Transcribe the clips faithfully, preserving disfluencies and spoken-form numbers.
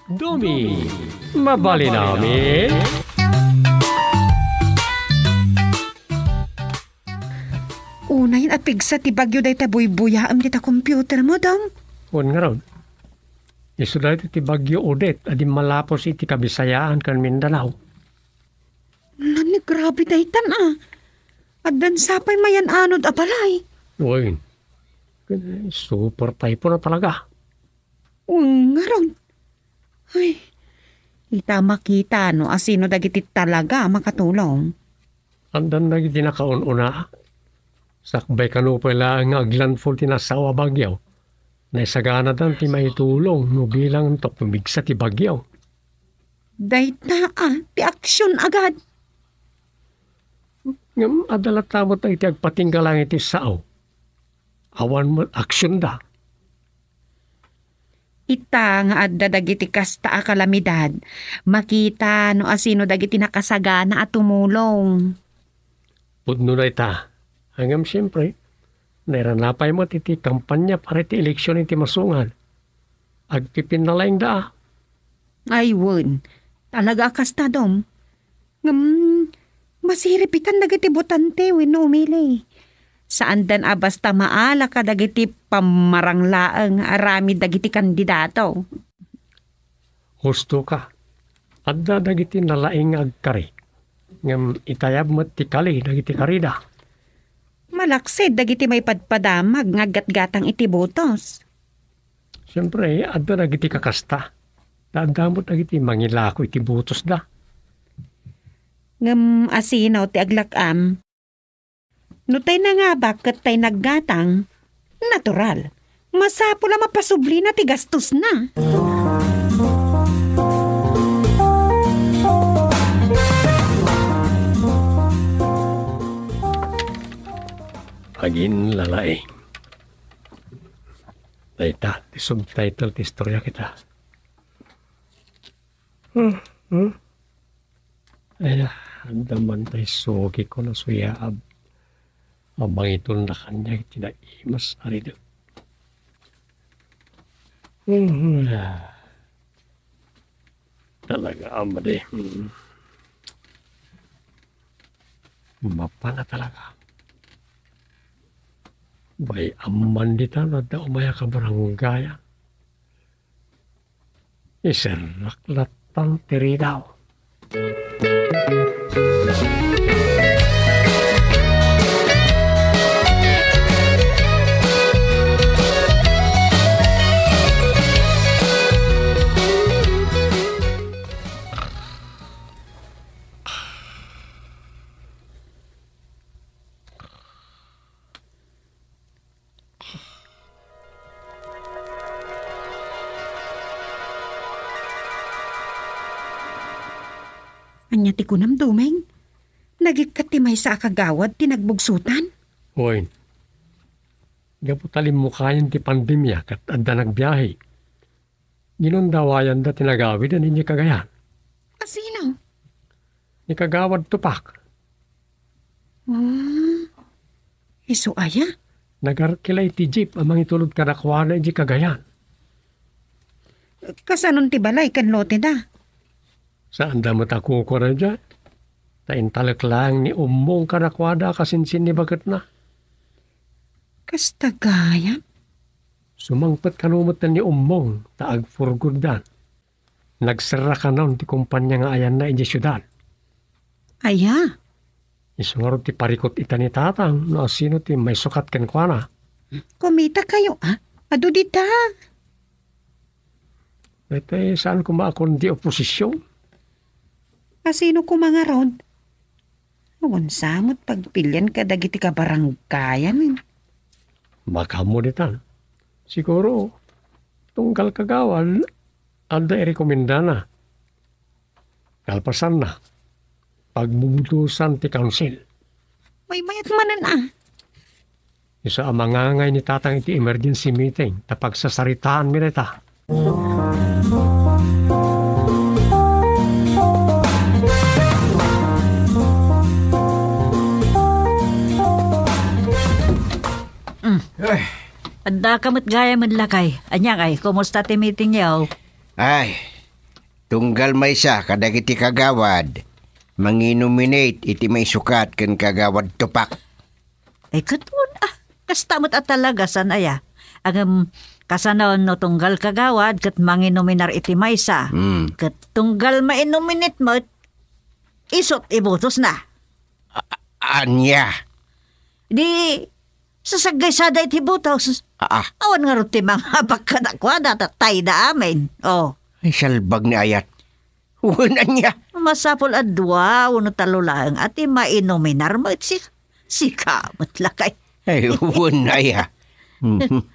Dumi, mabalin amin? Unayen a pigsa ti bagyo dayta buybuyaem dita computer mo, Dom. Wen ngarud, isu dayta ti bagyo Odette a dimmalapos iti Kabisayaan ken Mindanao. Nani, grabe daytan a. Addan sapay mayan-anod a balay. Wen, super typhoon a talaga. Ngarud, ay, ita makita no asino dagiti talaga a makatulong. Addan dagiti nakaun-una. Sakbay kano pay laeng nga aglandfall ti nasao a bagyo, naisaganadan ti maitulong no bilang tapno pigsa ti bagyo. Dayta a, ti aksyon agad. Ngem adda latta met dagiti agpatingga laeng iti sao. Awan met aksionda. Ita nga adda dagiti kasta a kalamidad, makita no asino dagiti nakasagana a tumulong. Pudno dayta. Ngem siempre, nairana pay met iti kampanya para iti eleksion iti masungad. Agpipinnalaingda a. Ay, wen. Talaga a kasta, Dom. Ngem, masiripitan dagiti botante wenno umili. Saandan a basta maala kadagiti pammarang laeng nga aramid dagiti kandidato. Husto ka. Adda dagiti nalaing nga agkari. Ngem itayab met ti kali dagiti karida. Malaksid dagiti maipadpadamag nga aggatgatang iti botos. Siempre, adda dagiti kakasta. Adda met dagiti mangilako iti botosda. Ngem asino ti aglak-am? No tay nangabak ket tay naggatang, natural. Masapul a mapasublina ti gastosna. Aginlalaing. Dayta ti subtitle ti istorya kita. Hmm, hmm. Ay, adda man tay sugi ko no suyaab. Mangitulna kaniak iti naimas a ridek. Hmm. Talaga, amadi. Hmm. Mapala talaga. Bay, amman ditan adda umay a kabaranggayan. Iserrak lattan ti ridaw. Ania ti kunam, Domeng? Nagikkat ti maysa a kagawad ti nagbugsotan? Wen. Gapu ta limmukayen ti pandemia ket adda nagbiahe. Ginundawayanda ti nagawid a ni Cagayan. Asino? Ni Kagawad Tupak. Ah, isu aya? Nagarkila iti jeep a mangitulod kadakuada iti Cagayan. Kasanon ti balay ken loteda? Saanda met a kukuarada. Ta intalek laeng ni Ummong kadakuada a kasinsin ni baketna. Kasta gayam? Sumangpet kano met ni Ummong ta agpurgordan. Nagserra kanon ti kompania nga ayanna idiay siudad. Aya? Isu ngarud ti parikut ita ni Tatang no asino ti maisukat kenkuana. Kumitakayo, a? Adu dita. Daytoy saan koma a kundi oposision. Asino koma ngarud? Awan sa met pagpilian kadagiti kabaranggayan. Makaammo ditan. Siguro, tunggal kagawad, adda irekomendana. Kalpasanna, pagbubutosan ti kaunsil. Maymayat manen a. Isu a mangangay ni Tatang iti emergency meeting ta pagsasaritaanmi dayta. Mm. Ay. Addaka met gayam, lakay. Ania ngay, kumusta ti meetingyo? Ay, Tunggal maysa kadagiti kagawad, manginominate iti maisukat ken Kagawad Tupak. Ay, ket wen, ah, kasta met a talaga, saan aya? Ngem, kasano no tunggal kagawad ket manginominar iti maysa? Hmm. Ket tunggal mainominate met, isut' ibutosna. A-, a-, ania? Di, sasaggay sada iti butos. Aa. Awan ngarud ti mangabak kadakuada, ta tayda amin. Oh. Ay, salbag ni ayat. Wen, ania? Masapul a dua wenno tallo laeng a ti mainuminar met si-, sika met lakay. Ay, wen, aya. Mhm.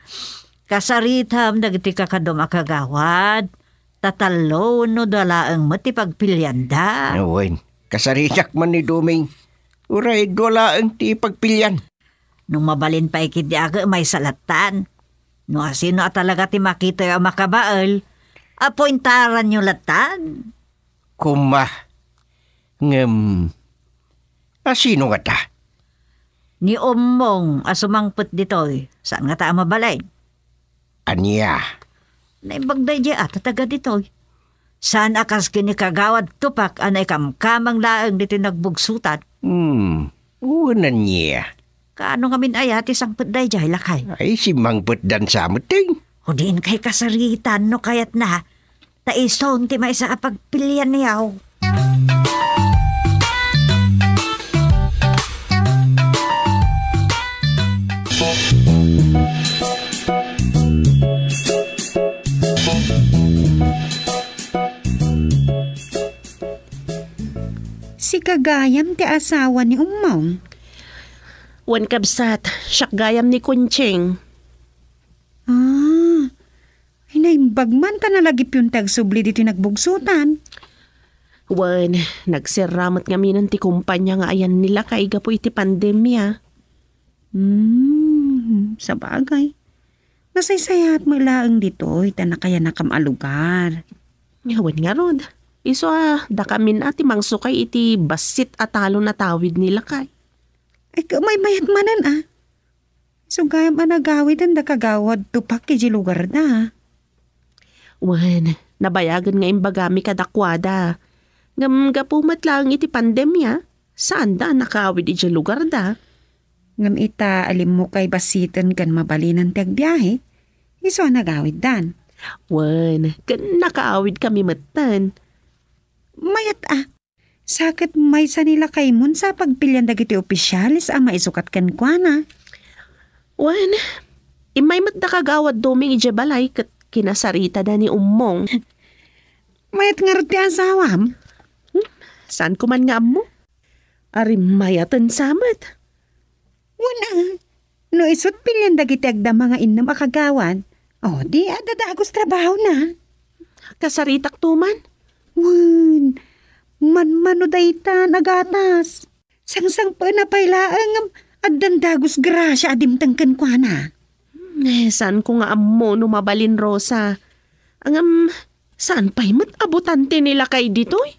Kasaritam dagiti kakadom a kagawad, ta tallo wenno dua laeng met ti pagpilianda. Wen, kasaritak man ni Doming. Uray dua laeng ti pagpilian. No mabalin pay ketdi a maysa lattan. No asino a talaga ti makitayo a makabael, appointaranyo lattan. Koma, ngem, asino ngata? Ni Ummong a sumangpet ditoy, saan ngata a mabalin? Ania? Naimbag daydiay a taga ditoy. Saan a kas ken ni Kagawad Tupak a naikamkamang laeng ditoy nagbugsotan. Hmm, wen ania. Kaano ngamin aya ti sangpet daydiay, lakay? Ay, simmangpetdan sa met, eh. O diin kay kasaritan no kayatna. Ta isun ti maysa a pagpilianyo. Sika gayam ti asawa ni Ummong? Wen, kabsat, siak gayam ni Kunching. Ah, ay, naimbag man ta nalagipyon ti agsubli ditoy nagbugsotan. Wen, nagserra met ngaminen ti kumpanya nga ayan ni lakay gapu iti pandemia. Hmm, sabagay. Nasaysayaat met laeng ditoy ta nakayanakam a lugar. Wen ngarud, isu a dakamin a ti mangsukay iti bassit a talon a tawid ni lakay. Ay, ket maymayat manen a. Isu gayam a nagawiden da Kagawad Tupak idiay lugarda. Wen, nabayagen nga imbagami kadakuada. Ngem gapu met laeng iti pandemia, saanda a nakaawid idiay lugarda. Ngem ita a limmukay bassiten ken mabalinen ti agbiahe, isu a nagawiddan. Wen, ken nakaawidkami metten. Mayat a. Sa ket maysa ni lakaymon sa pagpilian dagiti opisiales a maisukat kenkuana. Wen, immay met da Kagawad Doming idiay balay ket kinasaritada ni Ummong. Mayat ngarud ti asawam? Hmm, saanko man nga ammo. Arimmayaten sa met. Wen a, no isut pilian dagiti agdama nga innem a kagawad, o, di adda dagus trabahona. Kasaritak to man? Wen, manmano dayta nagatas. Sangsangpetna pay laeng ngem addan dagus grasia a dimteng kenkuana. Eh, saanko nga ammo no mabalin, Rosa. Ngem, saan pay met a butante ni lakay ditoy?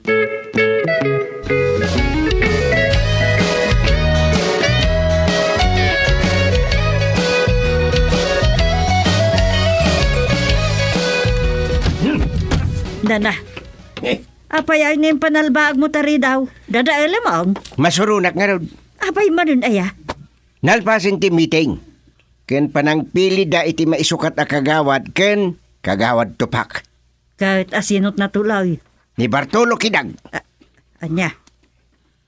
Nana. Eh. Apay ay nga impanalbaagmo ta ridaw? Dadaelemon? Masuronak ngarud. Apay manen aya? Nalpasen ti meeting ken panangpilida iti maisukat a kagawad ken Kagawad Tupak. Ket asinot natuloy? Ni Bartolo Kidag. A-, ania?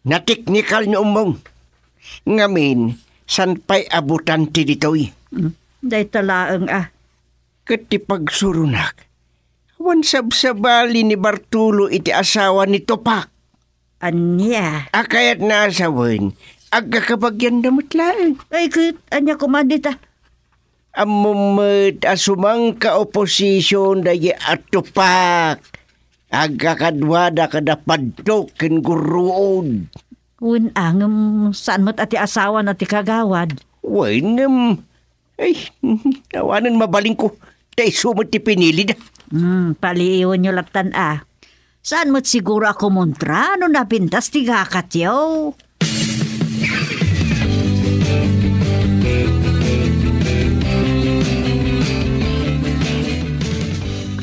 Nateknikal ni Ummong. Ngamin, saan pay a butante ditoy? Hmm, dayta laeng a. Ket ti pagsuronak, awan sabsabali ni Bartolo iti asawa ni Tupak. Ania? A kayatna a sawen, agkakabagianda met laeng. Ay, ket ania koma dita? Ammom met a sumangka oposision daydi a Tupak. Agkakaduada kada padto ken gurruod. Wen a, ngem saan met a ti asawana ti kagawad? Wen, ngem, ay, awanen mabalinko. Ta isu met ti pinilida. Hmm, paliiwenyo lattan a. Saan met siguro a kumontra no napintas ti gakatyo?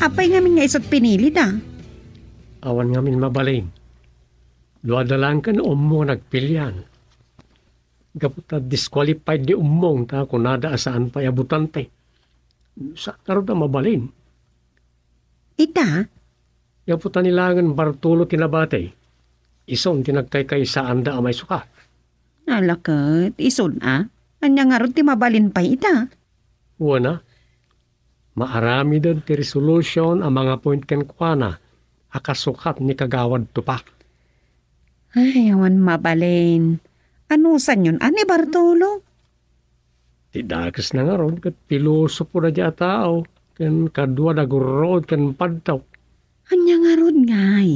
Apay ngamin nga isut pinilida? Awan ngamin mabalin. Duada laeng ken ummong a nagpilian. Gapu ta disqualified ni ummong ta kunada a saan pay a botante. Saan ngarud a mabalin? Ita? Gapu ta ni laengen Bartolo ti nabati. Isun ti nagkaykaysaanda a maisukat. Ala ket, isun a? Ania ngarud ti mabalin pay ita? Wen a, maaramiden ti resolution a manga point kenkuana a kasukat ni Kagawad Tupak. Ay, awan mabalin. Anusanyon a ni Bartolo? Ti dakesna ngarud ket pilosopo daydiay a tao ken kadua da gurruod ken padtok. Ania ngarud ngay?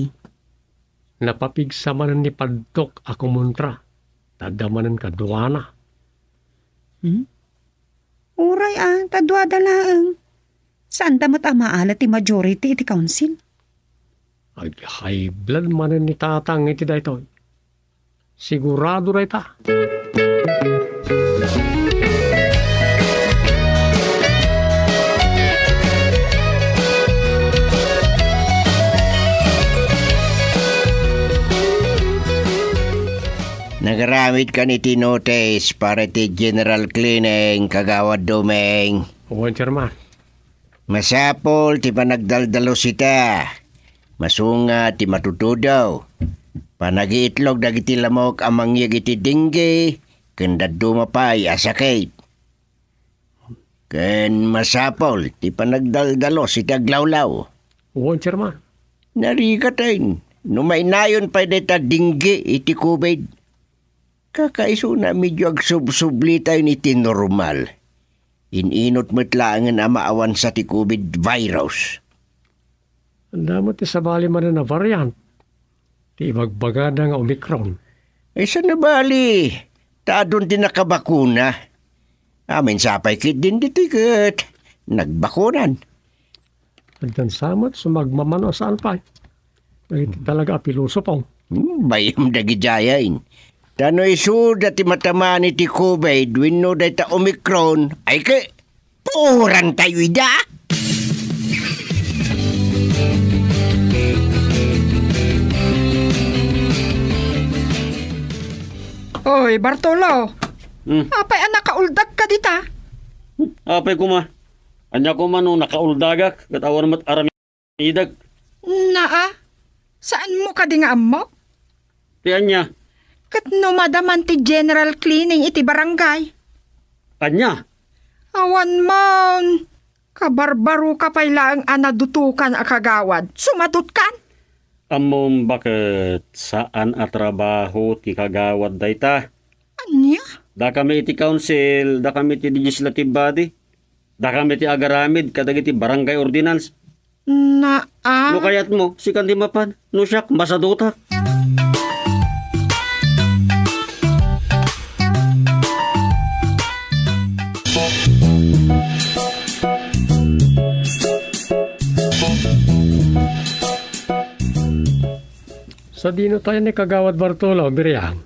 Napapigsa manen ni padtok a kumontra. Ta adda manen kaduana. Hmm? Uray a, ta duada laeng. Saanda met a maala ti majority iti council? Ag-high blood manen ni Tatang iti daytoy. Sigurado dayta. Nagaramid kan iti notice para iti general cleaning, Kagawad Doming. Wen, Chairman. Masapul ti panagdaldalus ita. Masunga ti matutudo. Panagiitlog dagiti lamok a mangyeg iti dengue ken dadduma pay a sakit. Ken masapul ti panagdaldalus iti aglawlaw. Wen, Chairman. Narigaten, no mainayon pay dayta dengue iti covid. Kakaisuna, medyo agsubsublitayon iti normal. In-inut met laengen a maawansa ti covid virus. Ania met ti sabali manen a variant? Ti ibagbagada nga Omicron. Ay, saan a bali, ta adun ti nakabakuna. Amin sapay ketdin ditoy ket nagbakunan. Addan sa met sumagmamano a saan pay. Dagiti talaga a pilosopo. Hmm, bayam dagidiayen. Ta no isuda ti matamaan iti covid wenno dayta Omicron, ay ket, puorantayo ida! Oy, Bartolo! Hmm. Apay a nakauldag ka dita? Apay koma. Ania koma no nakauldagak, ket awan met aramidek. Naa, saanmo kadi nga ammo? Ti ania? Ket no madaman ti general cleaning iti barangay? Ania? Awan man. Kabarbaroka pay laeng a nadutokan a kagawad. Sumadutkan? Ammom baket saan a trabaho ti kagawad dayta. Ania? Dakami iti council, dakami iti legislative body. Dakami ti agaramid kadagiti barangay ordinance. Naa. No kayatmo, sikan ti mapan. No siak, masadutak. Sadino tayo ni Kagawad Bartolo, Biriang?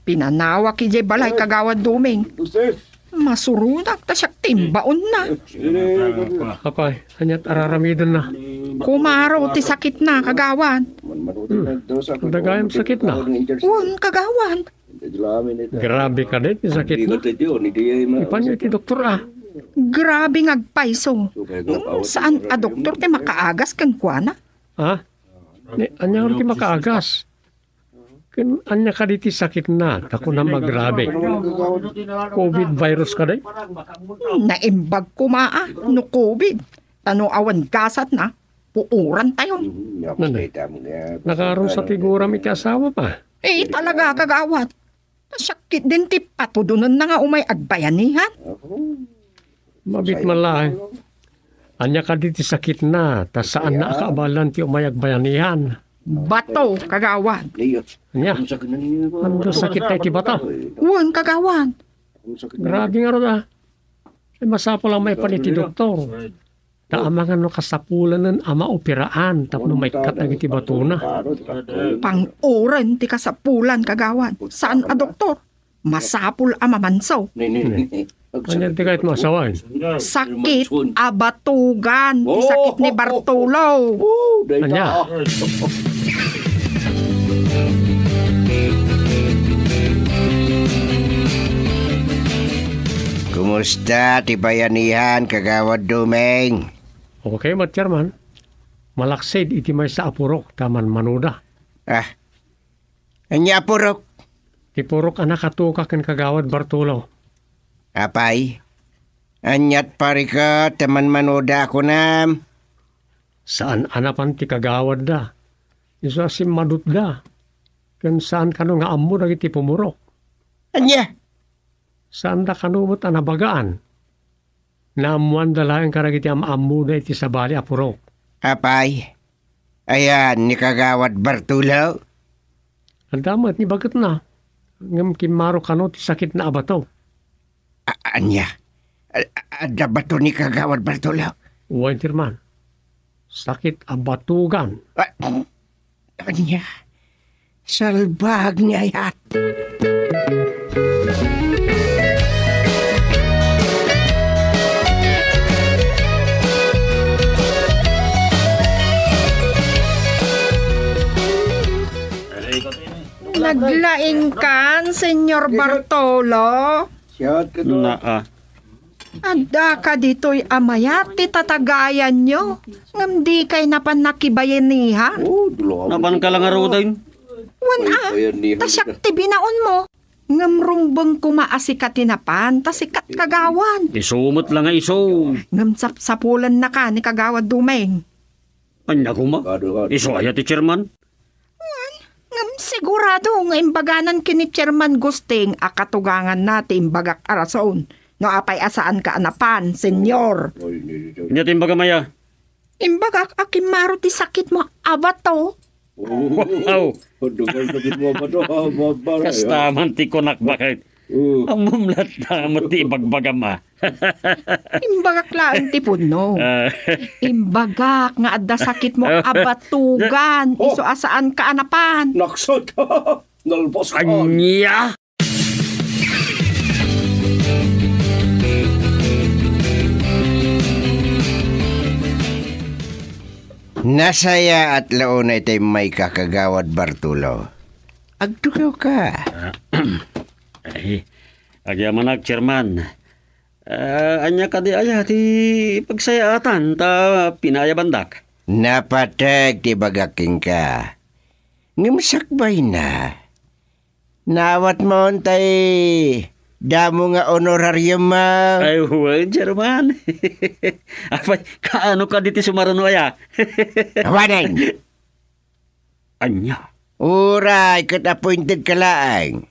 Pinanawak idiay balay, Kagawad Doming. Masuronak ta siak ti imbaonna. Apay, ania't araramidenna? Kumaro ti sakitna, Kagawad. Hmm. Dagayam sakitna? Wen, Kagawad. Grabe kadi ti sakitna. Ipanyo iti doktor, a. Grabe nga agpayso. Ngem saan a doktor ti makaagas kenkuana? Ha? Ni, ania ti makaagas? Ken ania kadi ti sakitna, ta kunam a grabe? Covid virus kadi? Naimbag koma a no covid. Ta no awan gasatna, puorantayon. Nana, nakarusa ti guram iti asawa pa? Eh, talaga, kagawad. Sakit din ti patudonenna nga umay agbayanihan. Mabit man laeng. Ania kadi ti sakitna, ta saanna a kaabalan ti umay agbayanihan? Bato, kagawad. Ania? Anda sakit tayo ti bato? Wen, kagawad. Grabe ngarud, a. Ay, masapul a maipan iti doktor. Ta amangan no kasapulanen a maoperaan tapno maikkat dagiti batona. Pang-uren ti kasapulan, kagawad. Saan a doktor? Masapul a mamanso. Ni, ni, ni. Ania ti kayat mo a sawen? Sakit a batugan ti sakit ni Bartolo. Oh, dayta. Ania? Kumusta ti bayanihan, Kagawad Dumeng? Okay met, Chairman. Malaksid iti maysa a purok ta manmanoda. Ah, ania a purok? Ti purok a nakatuka ken Kagawad Bartolo. Apay, aniat parika ta manmanoda a kunam? Saan a napan ti kagawadda. Isu a simmadutda. Ken saan kano nga ammo dagiti pumurok. Ania? Saanda kano met a nabagaan. Naammoanda laeng kadagiti am-ammoda iti sabali a purok. Apay, ayan ni Kagawad Bartolo? Adda met ni baketna, ngem kimmaro kano ti sakitna a bato. A-, ania? A-, a-, adda bato ni Kagawad Bartolo? Wen, Chairman. Sakit a batugan. A-, ania? Salbag ni ayat. Naglaingkan, Señor Bartolo? Naa. Adda kaditoy a mayat ti tatagayanyo, ngem dikay napan nakibayanihan? Oh, dulaw. Napan ka lang ngaruden? Wen a, ta siak ti binaonmo. Ngem rumbeng koma a sika ti napan, ta sikat kagawad. Isu met la nga isu. Ngem sapsapulennaka ni Kagawad Dumeng. Ania koma? Isu aya ti chairman? Wen, ngem sigurado nga imbaganan ken ni Chairman Gusting a katuganganna ti imbagak a rason no apay a saanka a napan, Senyor. Ania ti imbagam aya? Imbagak a kimmaro ti sakitmo a bato. Wow! Kasta man ti kunak, baket. Ammom latta met ti ibagbagam a. Imbagak laeng ti pudno. Ah. Imbagak nga adda sakitmo a batugan, isu a saanka a napan. Naksot. Nalpas ka. Ania? Nasayaat la unay ti immayka, Kagawad Bartolo. Agtugawka. Ah, ay, agyamanak, Chairman. Ah, ania kadi aya ti pagsayaatan ta pinaayabandak? Napateg ti ibagak kenka. Ngem sakbayna, naawatmon tay damo nga honorariummo. Ay, wen, Chairman. Apay, kaano kadi ti sumaruno aya? Awanen! Ania? Uray ket appointed ka laeng.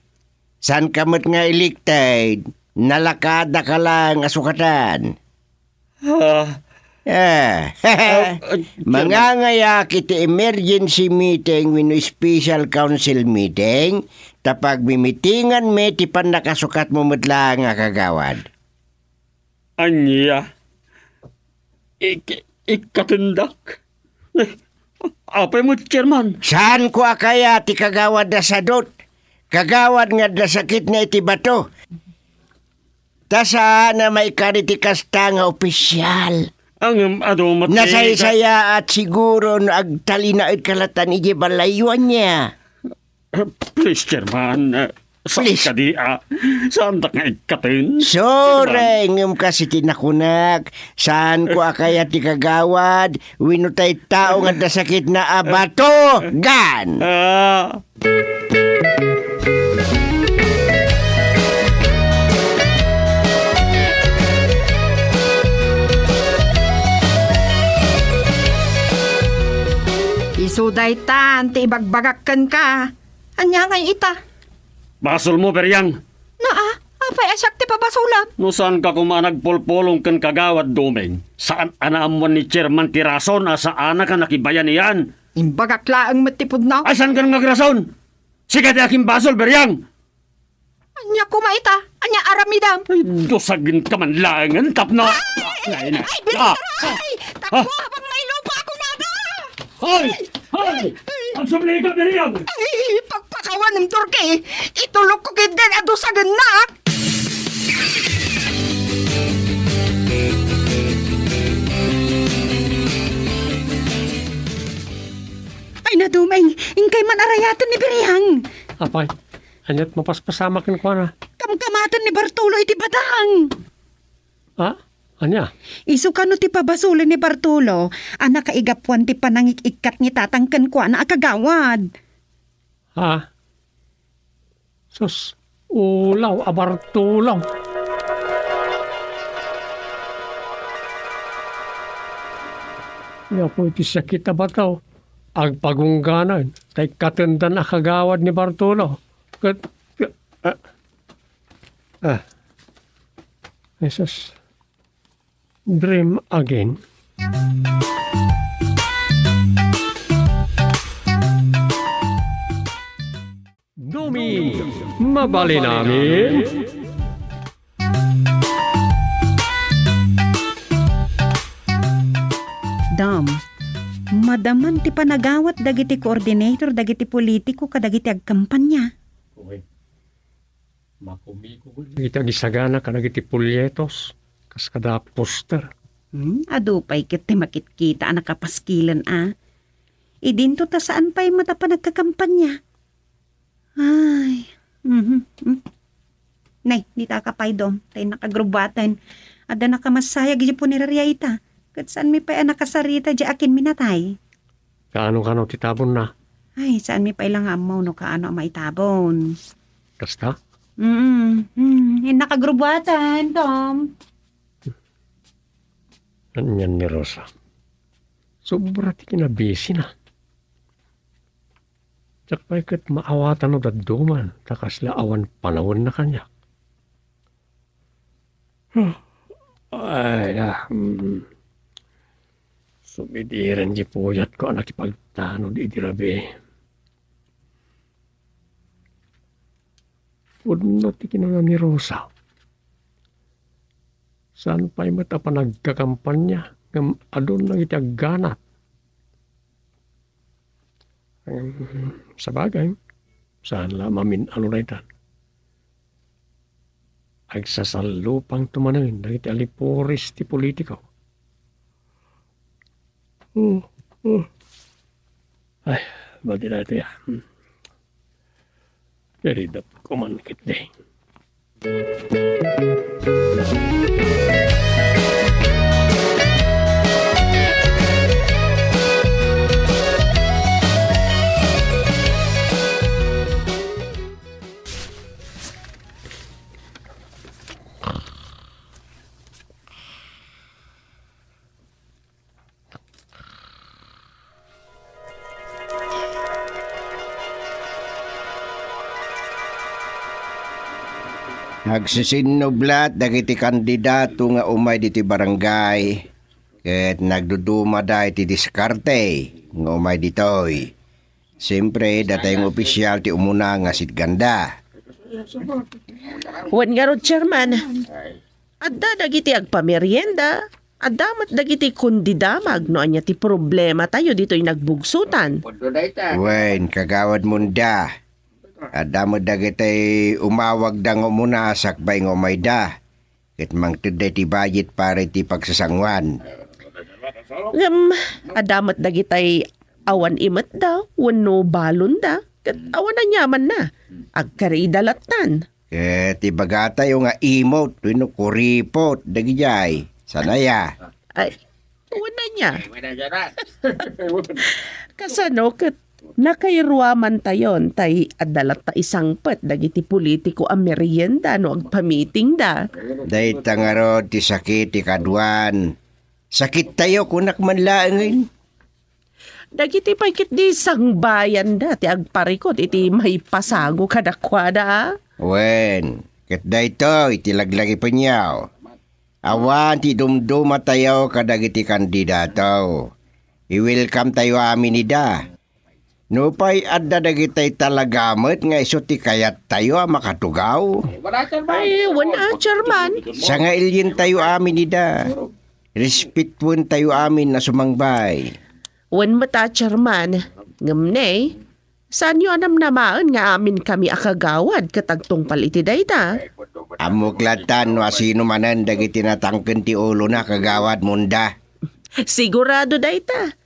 Saanka met nga elected, nalakadaka laeng a sukatan. Ah. Ah. Ah, ah, mangangayak iti emergency meeting wenno special council meeting, ta pagmimitinganmi ti pannakasukatmo met laeng a kagawad. Ania? Ik-, ikkatendak? Eh, apay met, Chairman? Saanko a kayat ti kagawad a sadut? Kagawad nga adda sakitna iti bato. Ta saan a maikari ti kasta nga opisyal. Ngem adu met ti nasaysayaat siguro no agtalinaedka latta idiay balayyo, ania? Eh, please, Chairman. Eh, saan kadi, ah? Saandak nga ikkaten? Sorry, ngem kas iti nakunak, saanko a kayat ti kagawad wenno tay tao nga adda sakitna a batugan. Ah. Isu daytan ti ibagbagak kenka. Ania ngay ita? Basolmo, Beriang. Naa, apay a siak ti pabasolem? No saanka koma a nagpulpulong ken Kagawad Dumeng, saan a naammuan ni Chairman ti rason a saanak a nakibayanian? Imbagak laeng met ti pudno. Ay, saanka nga agrason? Sika ti akimbasol, Beriang! Ania koma ita? Ania aramidem? Ay, dusagenka man laengen tapno. Ay, ay, ay, Beriang! Ah! Ay, tapno habang may lupa ako na ba? Hoy! Hoy! Agsubli ka, Beriang! Ay, pagpakawanem, Turki! Itulok ko ketdin a dusagennak! Ay, nadumeng, inkay man arayaten ni Biriang. Apay, aniat mapaspasamak kenkuana? Kamkamaten ni Bartolo iti badang. Ah, ania? Isu kano ti pabasolen ni Bartolo a nakaigapuan ti panangik-ikkat ni tatang kenkuana a kagawad? Ha? Sus, ulaw a Bartolo. Gapu iti sakit a bato, agpagungganan, ta ikkatendan a kagawad ni Bartolo. Ket, ah, ah. Jesus. Dream again. Dumi, mabalin amin. Dam, madaman ti panagawat dagiti coordinator dagiti politiko kadagiti agkampanya. Makumikog dagiti agisagana kadagiti polyetos, kas kada poster. Hmm, adu pay ket ti makitkita a nakapaskilen a. Idinto ta saan pay met a panagkakampanya. Ay, mhm, hmm. Nay, dita ka pay, Dom, tay nakagrubuaten. Adda nakamassayag iti punerarya ita. Ket saanmi pay a nakasarita di akin minatay. Kaano kano ti tabonna? Ay, saanmi pay la nga ammo no kaano a maitabon. Kasta? Mm, mm. Nakagrubuatan, Tom. Anian ni Rosa. Sobra ti kinabisina. Diak pay ket maawatan no dadduman, ta kasla awan panawenna kaniak. Ay, ah, mm. Sumidiren ti puyatko a nakipagtanod idi rabii. Pudno ti kinuna ni Rosa. Saan pay met a panagkakampanya ngem adun dagiti agganat. Ngem, sabagay, saan la mamin-ano daytan. Agsasallupangto manen dagiti alipuris ti politiko. Hmm, hmm. Ay, madi na ito ya. Hmm. Very dap ko man kitdi. Nagsisinnublat dagiti kandidato nga umay ditoy barangay, ket nagdudumada iti diskarte nga umay ditoy. Siempre, datay nga opisyal ti umuna nga sitganda. Wen ngarud, Chairman. Adda dagiti agpamerienda, adda met dagiti kundidamag no ania ti problematayo ditoy nagbugsotan. Wen, Kagawad Munda, adda met dagiti umawagda nga umuna sakbay nga umayda, ket mangtedda iti bayet para iti pagsasanguan. Ngem adda met dagitay awan imetda wenno balonda, ket awan aniamanna. Agkarida lattan. Ket ibagatayo nga imot wenno kuripot dagidiay. Saan aya? Ay, wen ania. Kasano ket nakairuamantayon tay adda latta isangpet dagiti politiko a merienda no agpamitingda. Dayta ngarud ti sakit ti kaduan. Sakittayo, kunak man laengen. Dagiti pay ketdi sangbayanda ti agparikut iti maipasago kadakuada, a? Wen, ket daytoy ti laglagipenyo. Awan ti dumdumatayo kadagiti kandidato. I-welcome tayo amin ida. Nupay adda dagitay talaga met nga isu ti kayattayo a makatugaw. Ay, wen a, Chairman. Sangailien tayo amin ida. Respetuen tayo amin a sumangbay. Wen met a, Chairman. Ngem ne, saanyo a namnamaen nga amin kami a kagawad ket agtungpal iti dayta? Ammok lattan no asino manen dagiti natangken ti ulona, Kagawad Munda. Sigurado dayta.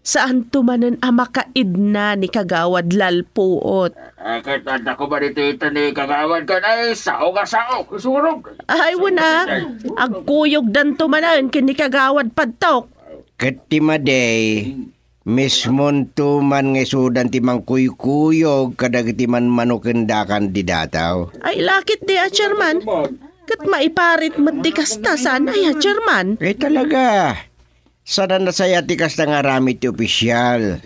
Saanto manen a makaidna ni Kagawad Lalpuot. Ah, ket adda ko ba ditoy ita ni Kagawad ken ay sao nga sao? Isurog. Ay, wen a. Agkuyogdanto manen ken ni Kagawad Padtok. Ket ti madi, mismonto man nga isudan ti mangkuykuyog kadagiti manmanokenda a kandidato. Ay, lakit di a, Chairman. Ket maiparit met ti kasta, saan aya, Chairman? Ay, talaga. Saan a nasayaat ti kasta nga aramid ti opisial.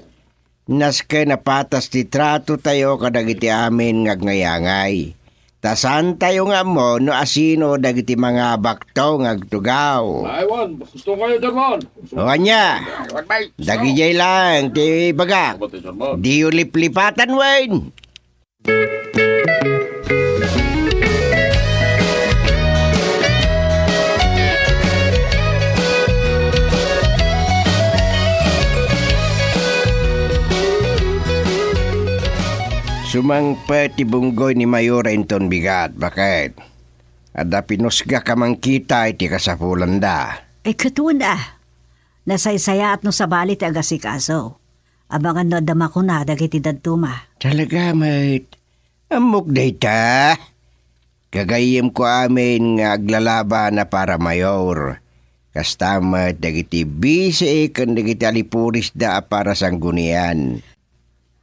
Nasken a patas ti tratotayo kadagiti amin nga agngayangay. Ta saantayo nga ammo no asino dagiti mangabakto nga agtugaw. Ay, wen, gusto kayo, Chairman. O ania, dagidiay laeng ti ibagak. Diyo liplipatan, wen. Sumangpet ti bunggoy ni Mayor inton bigat. Baket? Adda pinusgak a mangkita iti kasapulanda. Ay, ket wen a. Nasaysayaat no sabali ti agasikaso. Amangan no adda makuna dagiti dadduma. Talaga met. Ammok dayta. Gagayyemko amin nga aglalaban a para mayor. Kasta met dagiti bisi ken dagiti alipurisda a para sanggunian.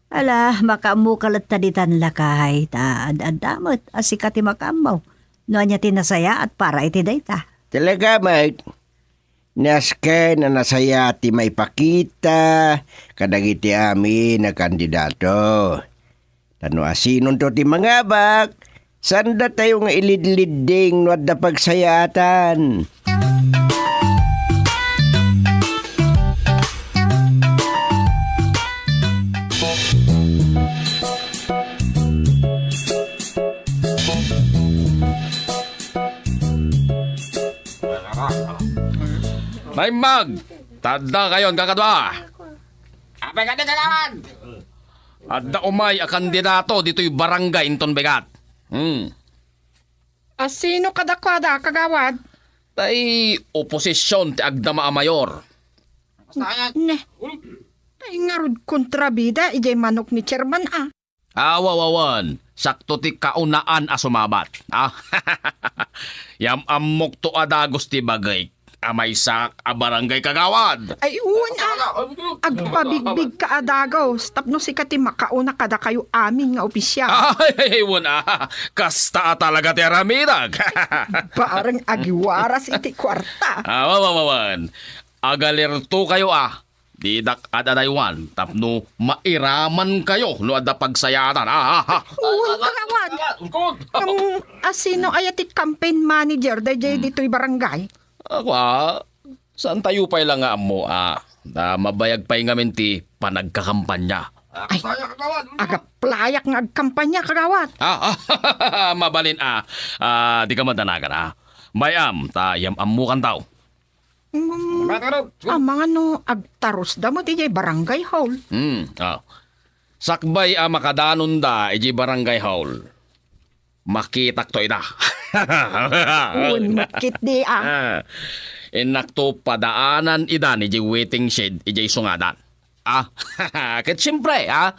Ala, makaammoka latta ditan, lakay, ta ad-adda met a sika ti makaammo no ania ti nasayaat para iti dayta. Talaga met. Nasken a nasayaat ti maipakita kadagiti amin a kandidato. Ta no asinonto ti mangabak, saandatayo nga ilidlidding no adda pagsayaatan. Naimbag! Tadda kayon, kakadua! Apay kadi, kagawad? Adda umay a kandidato ditoy barangay inton bigat. Hmm. Asino kadakuada, kagawad? Tay oposisyon ti agdama a mayor. Ne. Tay ngarud kontrabida idiay manok ni Chairman a. Awawawan, sakto ti kaunaan a sumabat. Ah, yam-ammokto a dagus ti bagik a maysak a barangay kagawad. Ay, wen a. Agpabigbigka a dagus tapno sika ti makauna kadakayo amin nga opisyal. Ay, wen a. Kasta a talaga ti aramidek. Bareng agiwaras iti kuarta. Awawawan. Agalirto kayo a. Didak ad-adaywan tapno mairaman kayo no adda pagsayaatan. Ah, ah, ah. Wen, kagawad. Ngem, asino aya ti campaign manager daydiay ditoy barangay? Ako, ah, saan tayo pay lang nga ammo, ah, na mabayag pay ngamin ti panagkakampanya. Ay, agaplayak nga agkampanya, kagawad. Ah, ah, mabalin, ah, ah, di ka madanagan, ah. Mayam, ta yam-ammokan taw. Mm, amangan no agtarusda met idiay barangay hall. Hmm, ah. Sakbay a makadanonda idiay barangay hall, makitakto ida. Wen, makit di, ah. Ah, innakto padaanan ida idiay waiting shed idiay sungadan. Ah, ket siempre, ah,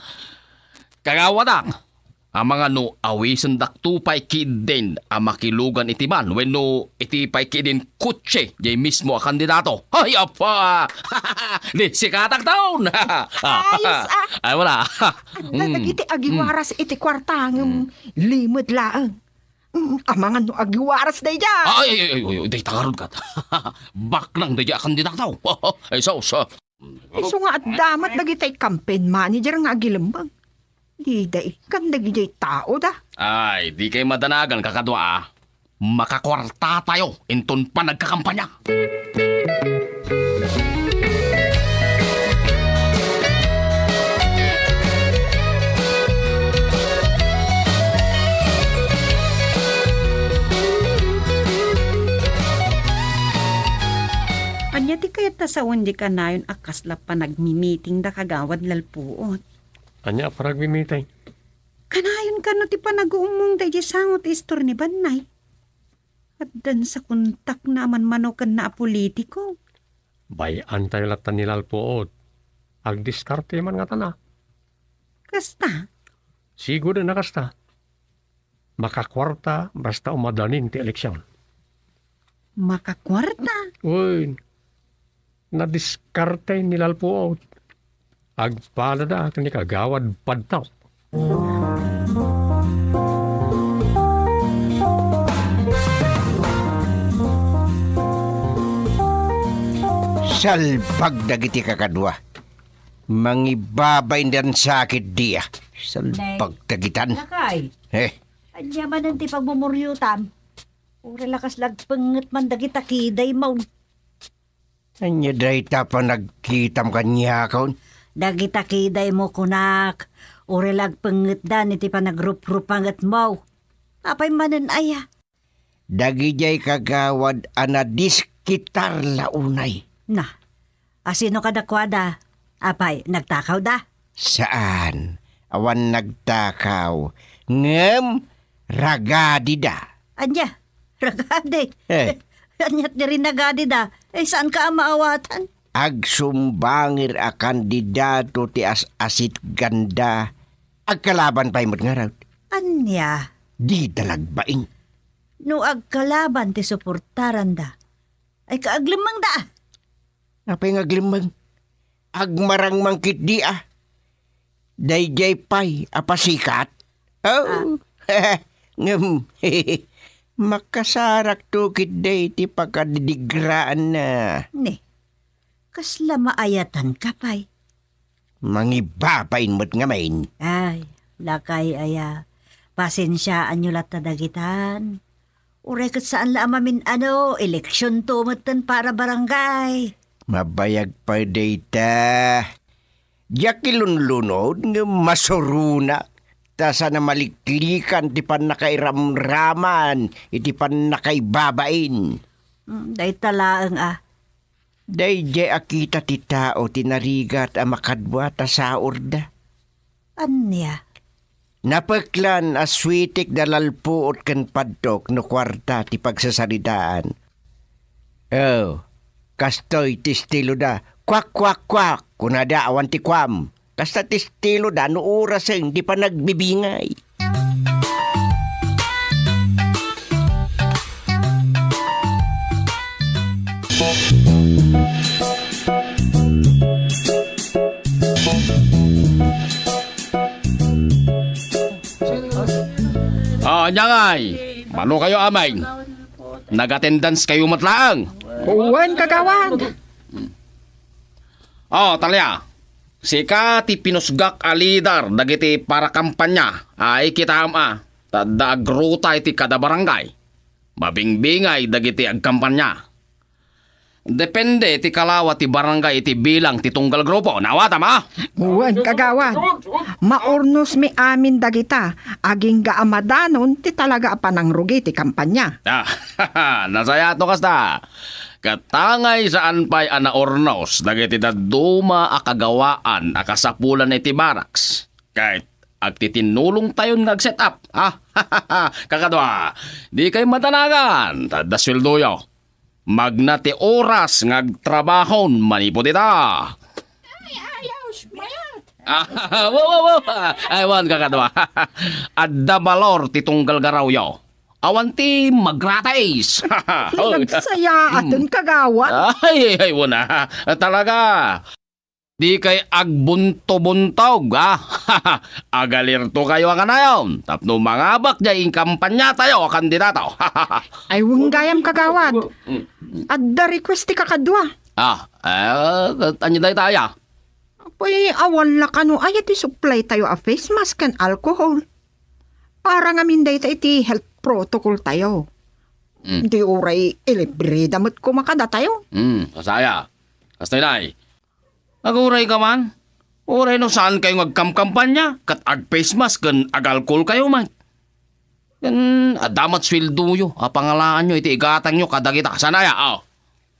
kagawadak. Amangan no awisendakto pay ketdin a makilugan iti van wenno iti pay ketdin kotse diay mismo a kandidato. Ay, apa! Di sikatak taon! Ayos, ah. Ay, wala. Adda dagiti agiwaras iti kuarta ngem limed laeng. Mm, amangan no agiwaras daydiay. Ay, ay, ay, ay, ay, dayta ngarud kat. Baknang daydiay a kandidato. Ay, sus, ah. Isu nga adda met dagiti campaign manager nga agilemmeng. Dida ikkan dagidiay tao da. Ay, di kay madanagan, kakadua, ah. Makakuarta tayo inton panagkakampanya. Ania ti kayat ta sawen di kanayon a kasla panagmimiting da kagawad Lalpuot? Ania a panagmimiting? Kanayon kano ti panag-uummong daydiay sango ti istor ni Bannay? Addan sa kontakna a manmanokenna a politiko. Bay-antayo latta ni Lalpuot. Agdiskarte man ngatan a. Kasta? Sigud a kasta. Makakuarta basta umadanin ti eleksion. Makakuarta? Uy, nadiskarte ni Lalpuot. Agpalada ken ni Kagawad Padtaw. Salbag dagiti kakadua. Mangibabain dan sakit dia. Salbag dagitan. Lakay. Eh. Ania manen ti pagmumuriotam? Uray la kasla agpengnget man dagita kiday maun. Ania dayta panagkitam kaniakon? Dagita kiday mo kunak, uray la agpengngitdan iti panagruprupangetmo. Apay manen aya? Dagidiay kagawad a nadiskitar la unay. Na, asino kadakuada? Apay, nagtakawda? Saan. Awan nagtakaw. Ngem, ragadida. Ania? Ragadi? Eh. Ania ti rinagadida? Eh, saan ka a maawatan? Agsumbangir a kandidato ti as-asitganda. Agkalaban pay met ngarud. Ania? Dida lagbain. No agkalaban ti suportaranda, ay kaaglemmengda. Apay nga aglemmeng? Agmarangmang ketdi a. Daydiay pay a pasikat? Oh. Ah. Ngem, makasarakto ketdi ti pakadidigraanna. Ne, kasla maayatan ka pay. Mangibabain met ngamin. Ay, lakay aya. Pasensiaanyo latta dagitan. Uray ket saan la a mamin-ano, eleksionto metten para barangay. Mabayag pay dayta. Diak ilunlunod ngem masuronak. Ta saan a maliklikan ti pannakairamraman iti pannakaibabain. Mm, dayta laeng a. Daydiay a kita ti tao ti narigat a makadua ta saorda. Ania? Napeklan a suitik da Lalpuot ken Padtok no kuarta ti pagsasaritaan. Oh, kastoy ti estiloda. Kuak, kuak, kuak, kunada awan ti kuam. Kasta ti estiloda no orasen ti panagbibingay. Ah, ania ngay? Mano kayo, amay? Nag-attendance kayo met laeng? Wen, kagawad. Oh, Talia, sika ti pinusgak a lider dagiti para kampanya. Ay, kitaem a, ta adda agruta iti kada barangay. Mabingbingay dagiti agkampanya. Depende ti kalawa ti barangay iti bilang ti tunggal grupo. Naawatam a? Wen, kagawad. Maurnosmi amin dagita. Agingga a madanon ti talaga a panangrugi ti kampanya. Ah, nasayaat no kasta. Ket tangay saan pay a naurnos dagiti dadduma a kagawaan a kasapulan iti barracks. Ket agtitinnulongtayon nga ag-set up, ha? Kakadua, dikay madanagan, ta adda sueldoyo. Magna ti oras nga agtrabahon manipud ita. Ay, ayaw, Smart. Ah, wow, wow, wow. Ay, wan, kakadua. Adda balor ti tunggal garawyo. Awan ti magratis. Nagsayaaten, kagawad. Ay, ay, ay, wala. Talaga. Dikay agbunto-buntog, ha? Agalirto kayo a kanayon tapno mangabak diay inkampanyatayo a kandidato. Ay, wen gayam, kagawad. Mm. Adda request ti kakadua. Ah, eh, ania dayta aya? Apay, awan la kano aya ti supply tayo a face mask ken alcohol. Para ngamin dayta iti health protocol tayo. Mm. Di uray ilibreda met koma kadatayo. Mm, kasaya. Kasta, inay. Aguray ka man. Uray no saan kayo nga agkamkampanya, ket ag-face mask ken ag-alcohol kayo man. Ken adda met sueldoyo a pangalaanyo iti igatangyo kadagita. Saan aya? Oh.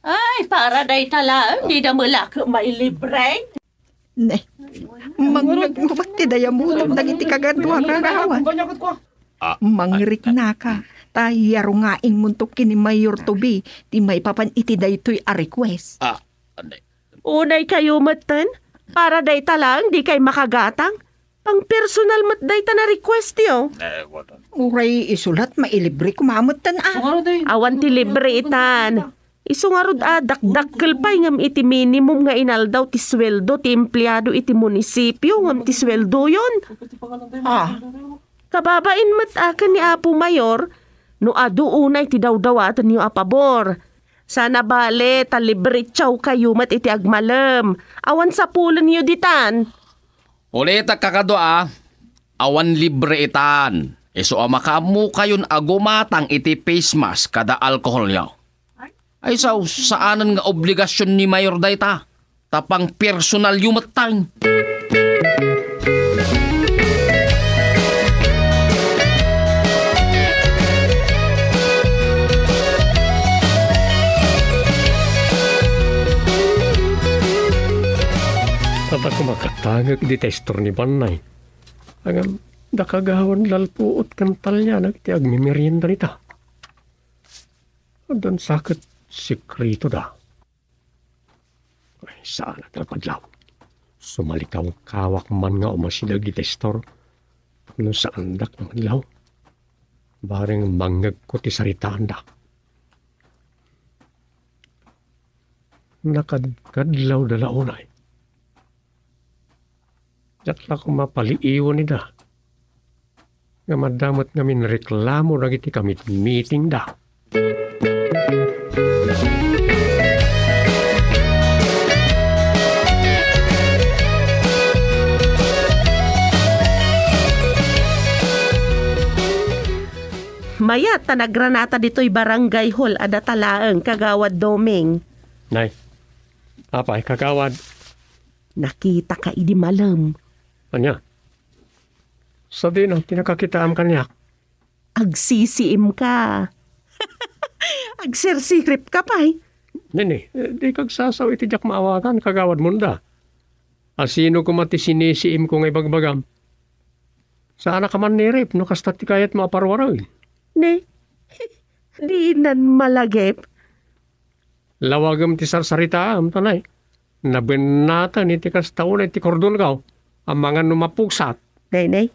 Ay, para dayta laeng, dida met la mailibre. Ne, mangngegmo met ti dayamutom dagiti kagadua, kagawad. Ah, mangriknaka, ta yarungaingmonto ken ni Mayor Toby ti maipapan iti daytoy a request. Ah, andi. Unay kayo metten, Para dayta laeng dikay makagatang. Pangpersonal met dayta nga request yo. Uray isu la, mailibre koma metten a. Awan ti libre itan. Isu ngarud a dakdakkel pay ngem iti minimum nga inaldaw ti sueldo ti empleado iti munisipio ngem ti sueldoyon. Ah. Kababain met a ken ni Apo Mayor, no adu unay ti dawdawatenyo a pabor. Saan a bale ta libre tiawkayo met iti agmalem. Awan sapulenyo ditan. Ulitek a kadua, awan libre itan. Isu a makaammokayon a gumatang iti face mask kada alkoholyo. Ay, sao, saanen nga obligasion ni Mayor dayta. Ta pangpersonalyo metten. Adda koma katangek iti testor ni Bannay. Ngem, da Kagawad Lalpuot ken Talia dagiti agmemerienda dita. Addan sa ket sekretoda. Ay, saan a talpadlaw. Sumalikawkawak man nga umasideg iti store. No saandak nga adlaw, bareng mangngegko ti saritaanda. Nakadkadlawda la unay. Diak la koma paliiwen ida. Ngem adda met ngamin reklamo dagiti kamitmitingda. Mayat ta nagranata ditoy barangay hall a data laeng, Kagawad Doming. Nay, apay, Kagawad? Nakitaka idi malem. Ania? Sadino ti nakakitaam kaniak? Agsisiimka. Agsirsiripka pay. Nini, eh, dika agsasao iti diak maawatan, Kagawad Munda. A sino koma ti sinisiimko nga ibagbagam? Saanaka mannirip no kasta ti kayatmo a parwareng. Ne, dinan malagip. Lawagem ti sarsaritaam, ta nay, nabennaten iti kasta unay ti kordonko, amangan no mapugsat. Nay, nay.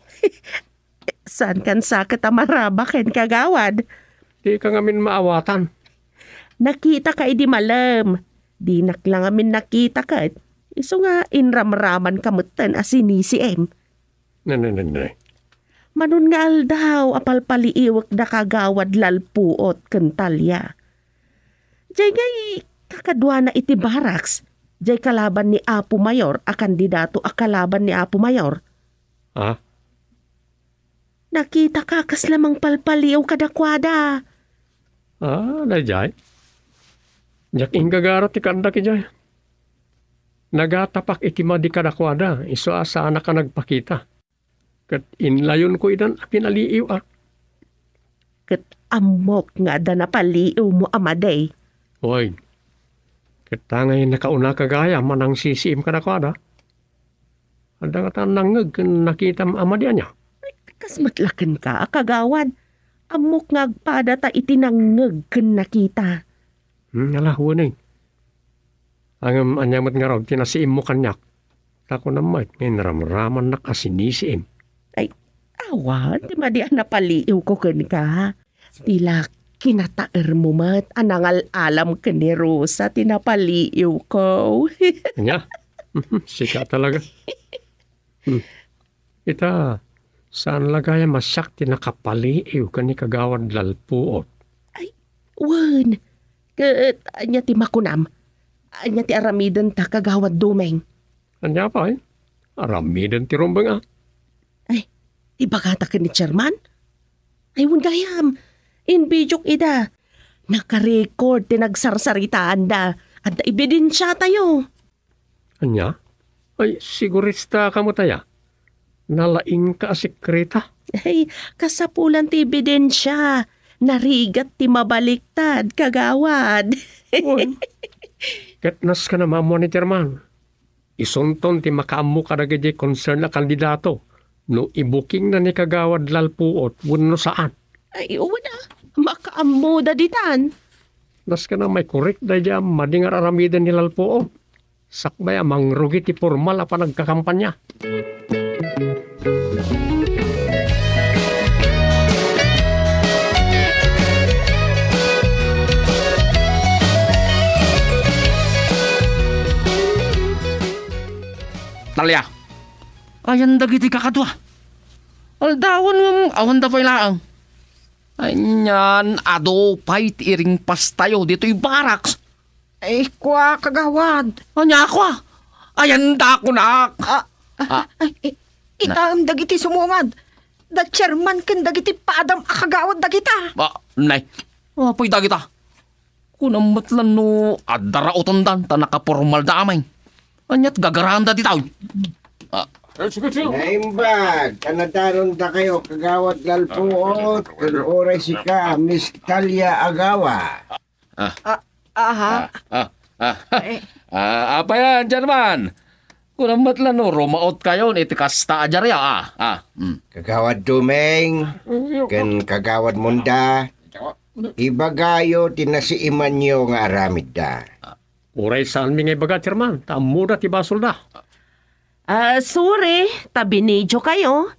Saankan sa ket a maraba ken Kagawad? Dika ngamin maawatan. Nakitaka idi malem. Dinak la ngamin nakita ket isu nga inramramanka metten a sinisiim. Ne, ne, ne, ne. Manon nga aldaw a palpaliiwek da Kagawad Lalpuot ken Talia. Jay ngay kakaduana iti barracks, jay kalaban ni Apo Mayor a kandidato a kalaban ni Apo Mayor. Ah? Nakitaka kasla mangpalpaliiw kadakuada. Ah, daydiay? Diak inggagarat ti kaandak idiay. Nagatapak iti madi kadakuada, isu a saanaka nagpakita. Ket inlayonko idan a pinaliiw a. Ket ammok nga adda napaliiwmo a madi. Oy, ket ta ngay nakaunaka gayam a nangsisiim kadakuada. Adda ngata nangngeg ken nakitam a madi ania? Ay, kas met la kenka a Kagawad. Ammok nga agpada ta iti nangngeg ken nakita. Hmm, ala, weneng. Ngem ania met ngarud ti nasiimmo kaniak? Ta kunam met nga inramramannak a sinisiim. Ay, awan ti madi a napaliiwko kenka. Ti la kinataermo met a nangal-alam ken ni Rosa ti napaliiwko. Ania? Sika talaga. Hmm. Ita, saan la gayam a siak ti nakapaliiw ken ni Kagawad Lalpuot? Ay, wen. Ket ania ti makunam? Ania ti aramidenta, Kagawad Doming? Ania pay? Aramiden ti rumbeng a. Ay, ibagata ken ni Chairman? Ay, wen gayam. Inbidiok ida. Nakarecord ti nagsarsaritaanda. Adda ebidensiatayo. Ania? Ay, sigurista kamo taya. Nalaingka a sekreta. Ay, kasapulan ti ebidensia. Narigat ti mabaliktad, Kagawad. Wen. Ket nasken a maammuan ni Chairman. Isunton ti makaammo kadagiti concern a kandidato no ibukingna ni Kagawad Lalpuot wenno saan. Ay, wen a, makaammoda ditan. Nasken a maikorek daydi a madi nga ar-aramiden ni Lalpuot. Sakbay a mangrugi ti pormal a panagkakampanya. Talia. Ayan dagiti kakadua. Aldawen ngem awanda pay laeng. Anian, adu pay ti iringpastayo ditoy barracks. Ay, kua, kagawad. Ania, kua? Ayan da kunak. Ah, Ah. Ay, i-, Ah. Itaem dagiti sumungad. Da chairman ken dagiti padam a kagawad dagita. Ah, nay. Apoy dagita. Kunam met lan no adda raotondan ta nakapormalda amin. Aniat gagaranda ti tao. Ah. Naimbag, ta nadanondakayo, kagawad Lalpuot, ken uray sika, Miss Talia Agawa. Ah. Ah, aha. Ah, ah, ah. Eh. Ah, apay yan, Chairman? Kunam met lan no rumaot kayon iti kasta a diarya, ah, ah, mm. Kagawad Dumeng, ken Kagawad Munda, ibagayo ti nasiimanyo nga aramidda. Uray saanmi nga ibaga, Chairman, ta ammoda ti basolda. Ah, sorry, ta binidiokayo.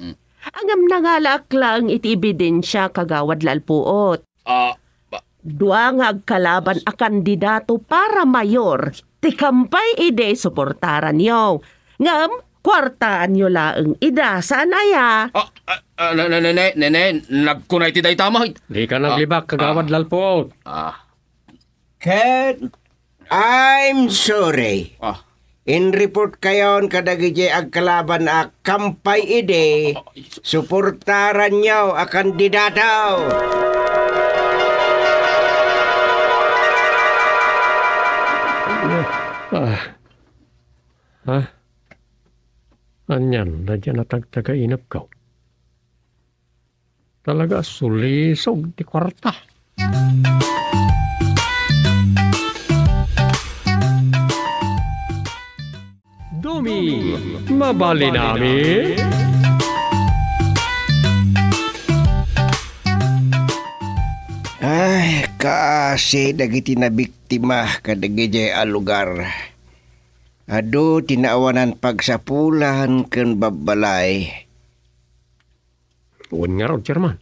Ngem nangalaak laeng iti ebidensia, Kagawad Lalpuot. Ah, ba- Dua nga agkalaban a kandidato para mayor ti Kampay Idi suportaranyo. Ngem, kuartaanyo laeng ida, saan aya? Ah, ah, ah, ne, ne, ne, ne, ne, ne, nagkunay ti dayta met. Dika naglibak, Kagawad Lalpuot. Ah. Ket, I'm sorry. Ah. In-report kayon kadagiti agkalaban a Kampay Idi, suportaranyo a kandidato. Ah. Ha? Anian, daydiay natagtagainepko. Talaga a sulisog ti kuarta. Domi, mabalin amin? Ay, kaasi dagiti nabiktima kadagiti a lugar. Adu ti naawanan pagsapulan ken babbalay. Wen ngarud, Chairman.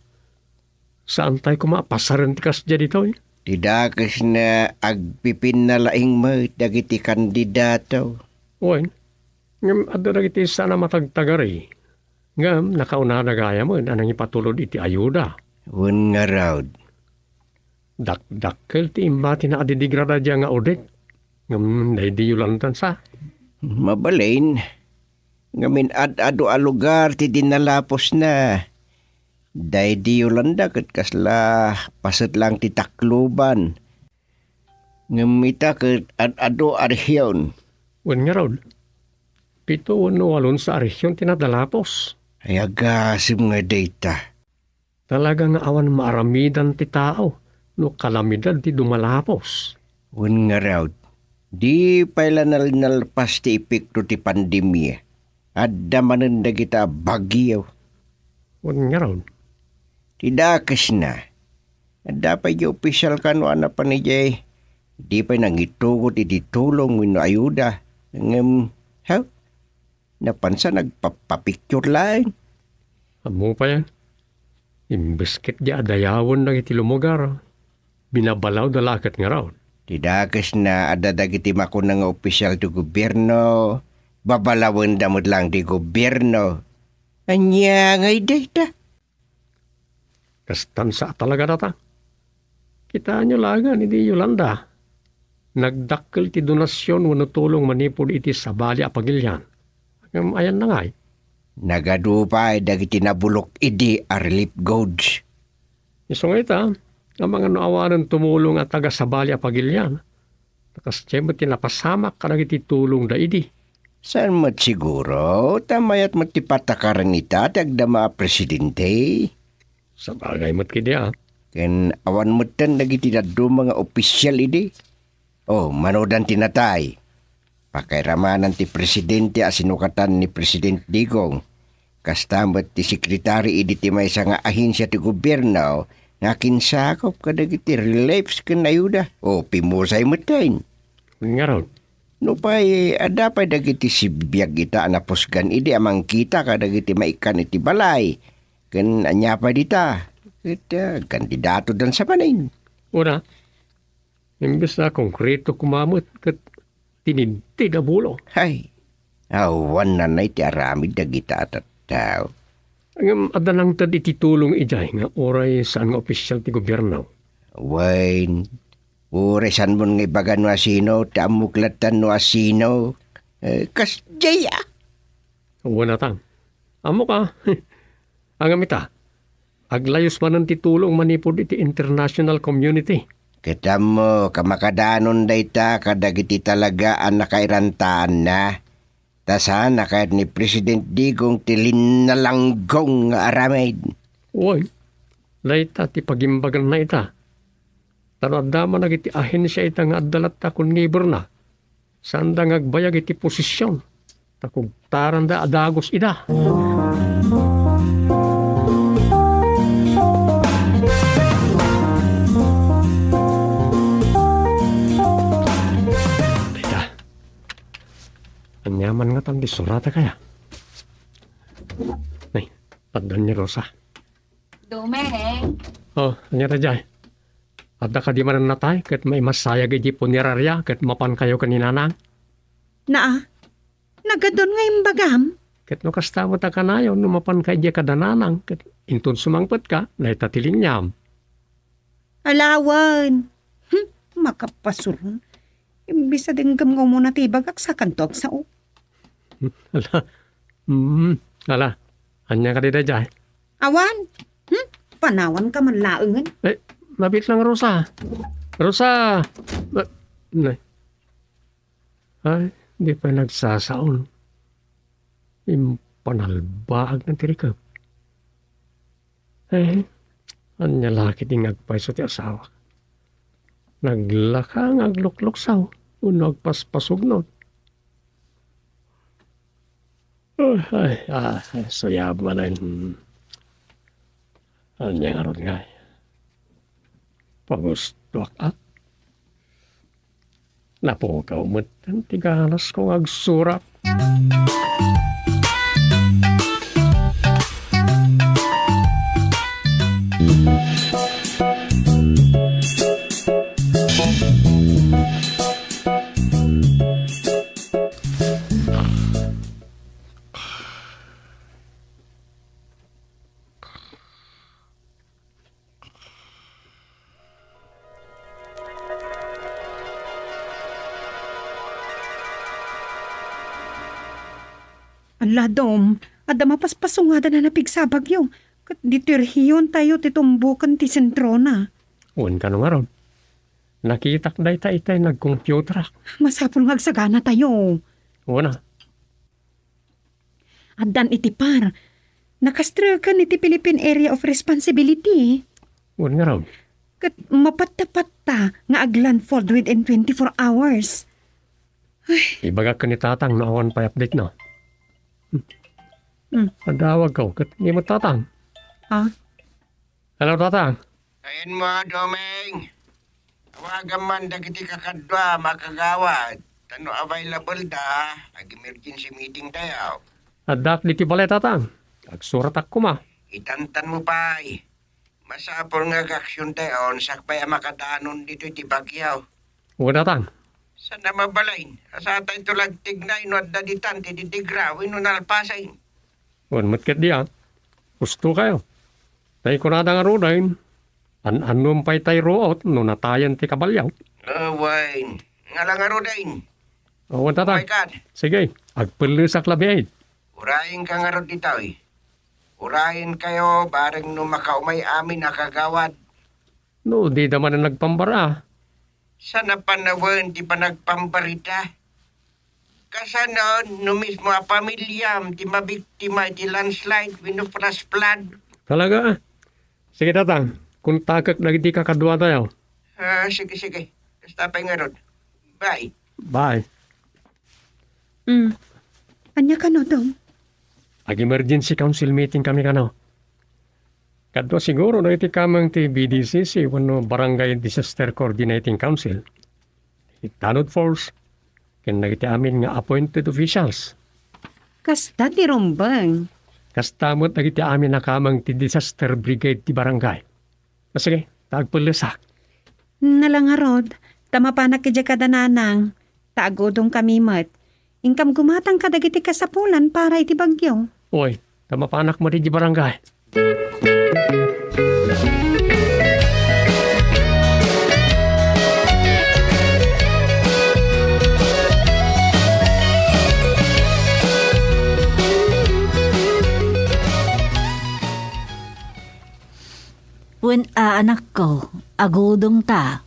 Saantay koma a pasaren ti kasdiay ditoy. Ti dakesna agpipinna laeng met dagiti kandidato. Wen, ngem adda dagiti saan a matagtagari. Ngem nakaunada gayam a nangipatulod iti ayuda. Wen ngarud. Dakdakkel ti imbatina a didegrada daydiay nga Odette. Ngem daydi Yolanda sa. Mabalin. Ngem in-ad-adu a lugar ti dinalaposna. Daydi Yolanda ket kasla paset lang ti Tacloban. Ngem ita ket ad-adu a rehion. Wen ngarud, pito wenno walon sa a rehion ti nadalapos. Ay, agasem nga dayta. Talaga nga awan maaramidan ti tao no kalamidad ti dumalapos. Wen ngarud, di pay la nal-, nalpas ti epekto ti pandemia. Adda manen dagita a bagyo. Wen ngarud. Ti dakesna, adda pay di opisyal kano a napan idiay, di pay nangitugot iti tulong wenno ayuda. Ngem, ha? Napansa nagpapapicture laeng. Ammo pay, imbes ket di adayawen dagiti lumugar, binabalawda la ket ngarud. Ti dakesna adda dagiti makuna nga opisyal ti gobierno, babalawenda met laeng ti gobierno. Ania ngay dayta? Kastan sa a talaga data. Kitaenyo laengen idi Yolanda. Nagdakkel ti donasion wenno tulong manipud iti sabali a pagilian. Ngem ayanna ngay? Nagadu pay dagiti nabulok idi a relief goods. Isu nga ita, amangan no awanen tumulong a taga sabali a pagilian. Ta kasdiay met ti napasamak kadagiti tulongda idi. Saan met siguro, ta mayat met ti patakaran ita ti agdama a presidente. Sabagay met kadi a. Ken awan metten dagiti dadduma nga opisyal idi. O, manudan ti natay. Pakairamanan ti presidente a sinukatan ni President Digong. Kasta met ti sekretari idi ti maysa nga ahensia ti gobierno nga akinsakup kadagiti reliefs ken ayuda. O, pimusay metten. Ngarud, Nupay adda pay dagiti sibiag ita a napusgan idi a mangkita kadagiti maikkan iti balay, ken ania pay dita, ket, ah, kandidato dan sa manen. Una, imbes a konkreto koma met ket tinidtid a bulo. Hay, awan nanay ti aramid dagita a tattao. Ngem adda nangted iti tulong idiay nga uray saan nga opisyal ti gobierno. Wen, uray saanmon nga ibaga no asino, ti ammok latta no asino. Eh, kas J A. Wen, Tatang. Ammok a. Ngem ita, aglayus manen ti tulong manipud iti international community. Ket ammok a makadanon dayta kadagiti talaga a nakairantaanna. Ta saan a kayat ni President Digong ti linnalanggong nga aramid. Wen, dayta ti pagimbaganna ita. Ta no adda man dagiti ahensia ita nga adda latta kon neighbor-na, saanda nga agbayag iti posision, ta kugtaranda a dagus ida. Dayta. Ania man ngatan ti surata kaya? Nay, adda ni Rosa. Domeng. Oh, ania daydiay? Adda kadi manen natay ket maimasayag iti punerarya ket mapankayo ken ni Nanang? Naa, nagadun nga imbagam? Ket no kasta met a kanayon, no mapanka idiay kada Nanang ket inton sumangpetka, dayta ti liniam. Alawan. Hmm, makapasuron. Imbes a denggem nga umuna ti ibagak, sakanto agsao. Ala. Hmm, ala. Ania kadi daydiay? Awan. Hmm? Panawanka man laengen. Eh, mabit lang, Rosa. Rosa! Ma-, nay. Ay, di pay nagsasaon. Impanalbaag na ti rikep. Eh, ania la ketdi nga agpayso ti asawak? Naglaka nga aglukluksaw wenno agpaspasugnot. Ay, ah, suyab manen. Ania ngarud ngay? Pagustoak, a? Napukaw met ti ganasko nga agsurat. Ala, Dom, adda mapaspasungada na napigsabagyo. Ket ditoy rehiontayo ti tumboken ti sentrona. Wen, kano ngarud? Nakitak dayta itay nagcomputerak. Masapul nga agsaganatayo. Wen a. Addan iti par. Nakastreken iti Philippine Area of Responsibility. Wen ngarud? Ket mapatta-patta nga aglandfall within twenty-four hours. Ay. Ibagak ken ni Tatang no awan pay update, no? Hmm. Hmm. Adawagko, ket ni mo Tatang. Ah? Hello, Tatang. Ayanmo, Domeng. Awagam man dagiti kakadua a makagawad. Ta no available da, ag-emergency meeting tayo. Addak ditoy balay, Tatang. Agsuratak koma. Itantan mo pay. Masapul nga agaksion tayo, sakbay a makadanon ditoy ti bagyo. Wen, Tatang. Saan a mabalin? Asatay to lagtignay no adda ditan ti didigra wenno nalpasen. Wen met ketdi a. Husto kayo. Tay kunada ngaruden, an-annom pay tay ruot no natayen ti kabalio. Awen. Ngala ngaruden. Awan, Tatang. Awan, Tatang. Sige, agpellesak labiay. Urayenka ngarud ditoy. Urayenkayo, bareng no makaumay amin a kagawad. No, dida manen nagpambara. Saan a panawen ti panagpambarita? Kasano no mismo a pamilyam ti mabiktima iti landslide wenno flash flood? Talaga? Sige, Tatang. Kontakek dagiti kakaduatayo. Ah, sige, sige. Kasta pay ngarud. Bye. Bye. Hmm. Ania kano, Dom? Ag-emergency council meeting kami kano. Kadua siguro dagiti kameng ti B D C C wenno Barangay Disaster Coordinating Council. Ti Tanod Falls, ken dagiti amin nga appointed officials. Kasta ti rumbeng. Kasta met dagiti amin a kameng ti disaster brigade ti barangay. A, sige, ta agpellesak. Nala ngarud, ta mapanak idiay kada nanang, ta agudongkami met. Inkam gumatang kadagiti kasapulan para iti bagyo. Oy, ta mapanak met idiay barangay. Wen a, anakko, agudongta.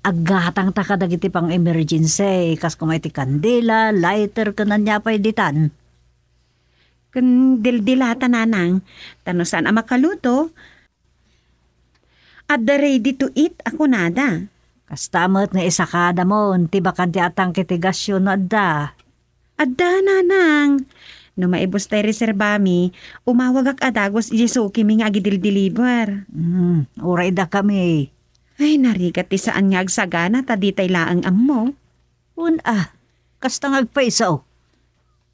Aggatangta kadagiti pang-emergency, kas koma iti kandila, lighter, ken ania pay ditan. Ken dildilata, nanang, ta no saan a makaluto, adda ready to eat a kunada. Kasta met nga isakadamon ti bakan ti atang iti gasyo no adda. Adda, nanang. No maibus tay reserbami, umawagak a dagus idiay sukimi nga agidildiliber. Hmm, uray dakami. Ay, narigat ti saan nga agsagana ta ditay laeng ammo. Wen a, kasta nga agpayso.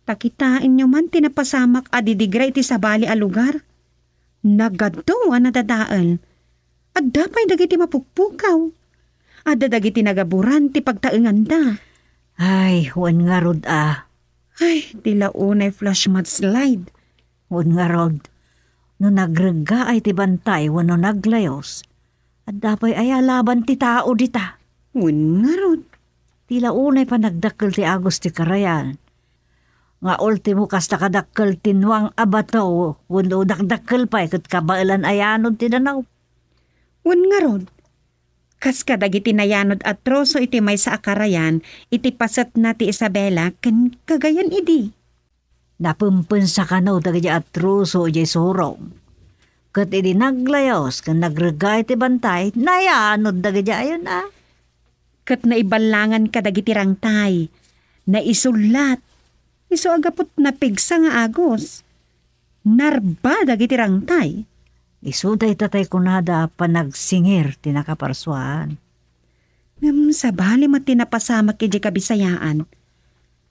Ta kitaenyo man ti napasamak a didigra iti sabali a lugar. Nagadu a nadadael. Adda pay dagiti mapukpukaw. Adda dagiti nagaburan ti pagtaenganda. Ay, wen ngarud a. Ay, ti la unay flash mudslide. Wen ngarud, no nagreggaay ti bantay wenno naglayos, adda pay aya laban ti tao dita. Wen ngarud. Ti la unay panagdakkel ti agus ti karayan. Nga ultimo kasta kadakkel ti nuang a bato wenno dakdakkel pay ket kabaelan a yanod ti danaw. Wen ngarud, kas kadagiti nayanod a troso iti maysa a karayan iti pasetna ti Isabela ken Cagayan idi. Napempensa kano dagiti a troso idiay surong. Ket idi naglayos ken nagreggaay ti bantay, nayanod dagiti ayan a. Ket naiballangan kadagiti rangtay, naisullat, isu a gapu ti napigsa nga agus. Narba dagiti rangtay. Isu dayta tay kunada panagsingir ti nakaparsuaan. Ngem sabali met ti napasamak idiay Kabisayaan.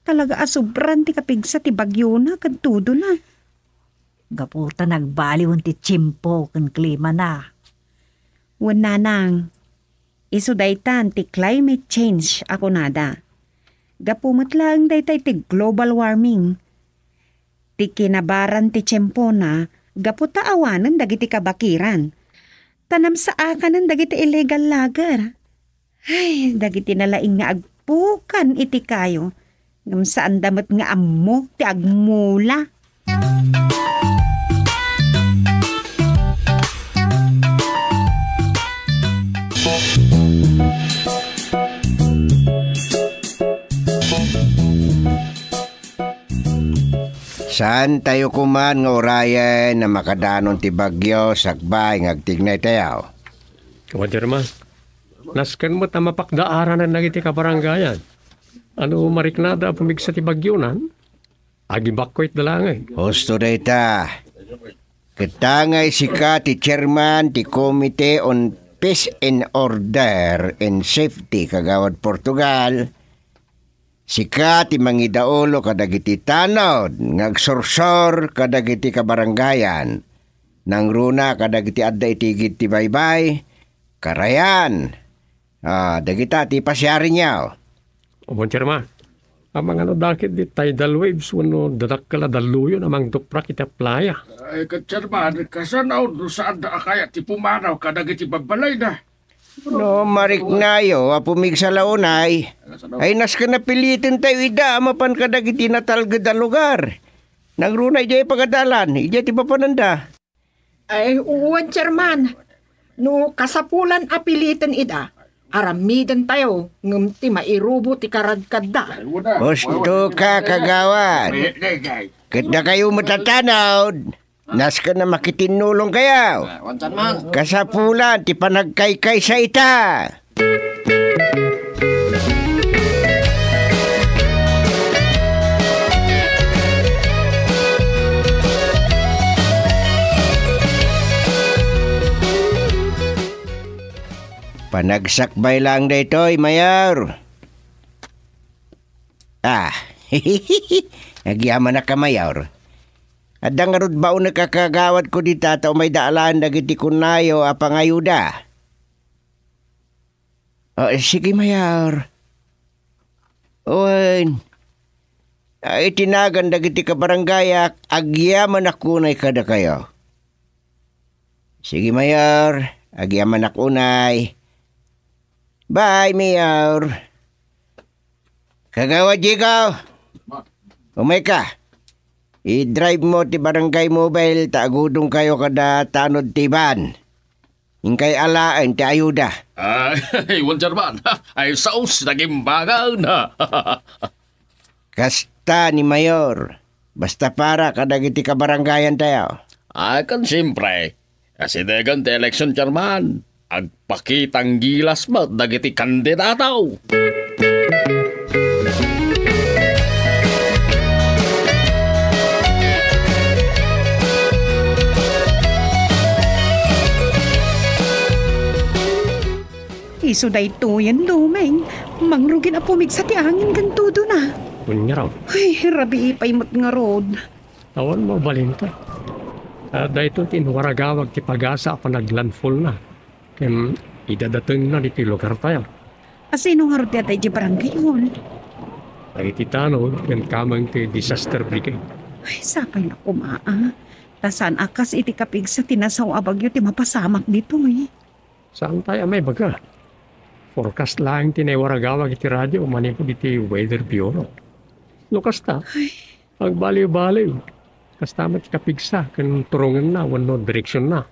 Talaga a sobran ti kapigsa ti bagyona ken tudona. Gapu ta nagbaliwen ti tiempo ken klimana. Wen nanang, isu daytan ti climate change a kunada. Gapu met laeng dayta iti global warming. Ti kinabaran ti tiempona gapu ta awanen dagiti kabakiran. Ta namsaakanen dagiti illegal logger. Ay, dagiti nalaing nga agpukan iti kayo, ngem saanda met nga ammo ti agmula. Saan tayo koman nga urayen a makadanon ti bagyo sakbay nga agtignay tayo? Wen Chairman, nasken met a mapakdaaranen dagiti kabarangayan. No mariknada a pumigsa ti bagyonan, agibakkuetda laeng. Husto dayta. Ket ta nga isika ti chairman ti Committee on Peace and Order and Safety, Kagawad Portugal, sika ti mangidaulo kadagiti tanod nga agsursor kadagiti kabarangayan, nangruna kadagiti adda iti igid ti baybay, karayan. Ah, dagita ti pasiarinyo. Wen Chairman, amangan no dakes ti tidal waves wenno dadakkel a dalluyon a mangduprak iti playa. Ay, ket Chairman, kasano no saanda a kayat ti pumanaw kadagiti babbalayda? No mariknayo a pumigsa la unay, ay nasken a pilitentayo ida a mapan kadagiti natalged a lugar. Nangruna idiay pagadalan, idiay ti papananda. Ay, wen, Chairman. No kasapulan a piliten ida, aramidentayo ngem ti mairubo ti karadkadda. Husto ka, Kagawad. Ket dakayo met a tanod, nasken a makitinnulongkayo. Kasapulan ti panagkaykaysa ita. Panagsakbay laeng daytoy, Mayor. Ah, agyamanak a, Mayor. Adda ngarud baonek a kagawad ko dita ta umayda alaen dagiti kunayo a pangayuda. Ah, sige, Mayor. Wen, ah, iti nagan dagiti kabarangayak, agyamanak unay kadakayo. Sige, Mayor. Agyamanak unay. Bye, Mayor. Kagawad Diego, umayka. I-drive mo ti barangay mobile ta agudongkayo kada tanod ti van. Inkay alaen ti ayuda. Ay, wen, Chairman. Ay, saos, nagimbangan. Kasta ni Mayor. Basta para kadagiti kabarangayan tayo. Ay, kan siempre. Kasi degan ti election, Chairman. Agpakitang gilas met dagiti kandidato. Isu daytoyen, Doming. Mangrugin a pumigsa ti angin ken tudona. Wen ngarud. Ay, rabii pay met ngarud. Awan mabalinta. Ah, daytoy ti inwaragawag ti pagasa a panaglandfallna ken idadatenna ditoy lugartayo. A, sino ngarud ti adda idiay barangay hall? Dagiti tanod ken kameng ti disaster brigade. Ay, sapay la koma, a. Ta saan a kas iti kapigsa ti nasao a bagyo ti mapasamak ditoy. Saantay a maibaga. Forecast laeng ti naiwaragawag iti radio manipud iti Weather Bureau. No kasta, ay, agbaliw-baliw. Kasta met ti kapigsa ken turongenna wenno direksionna.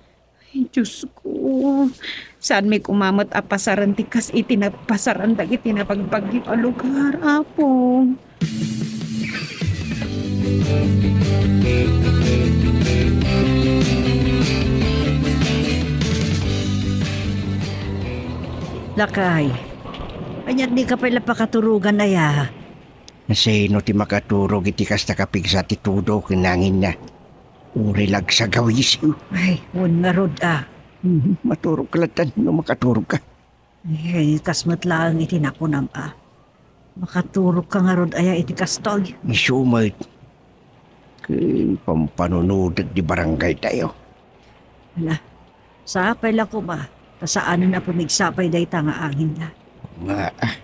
Ay, Diyos ko. Saanmi koma met a pasaren ti kas iti napasaran dagiti nabagbagyo a lugar, Apo. Lakay, ania, dika pay la pakaturogan aya? Sino ti makaturog iti kasta kapigsa ti tudo ken anginna? Uray la agsagawisiw. Ay, wen ngarud a. Hmm, maturogka latta no makaturogka. Ay, kas met laeng iti nakunam a. Makaturogka ngarud aya iti kastoy? Isu met. Ken pampanunotek ti barangaytayo. Ala, sapay la koma, ta saanen a pumigsa pay dayta nga anginna. Nga, ah.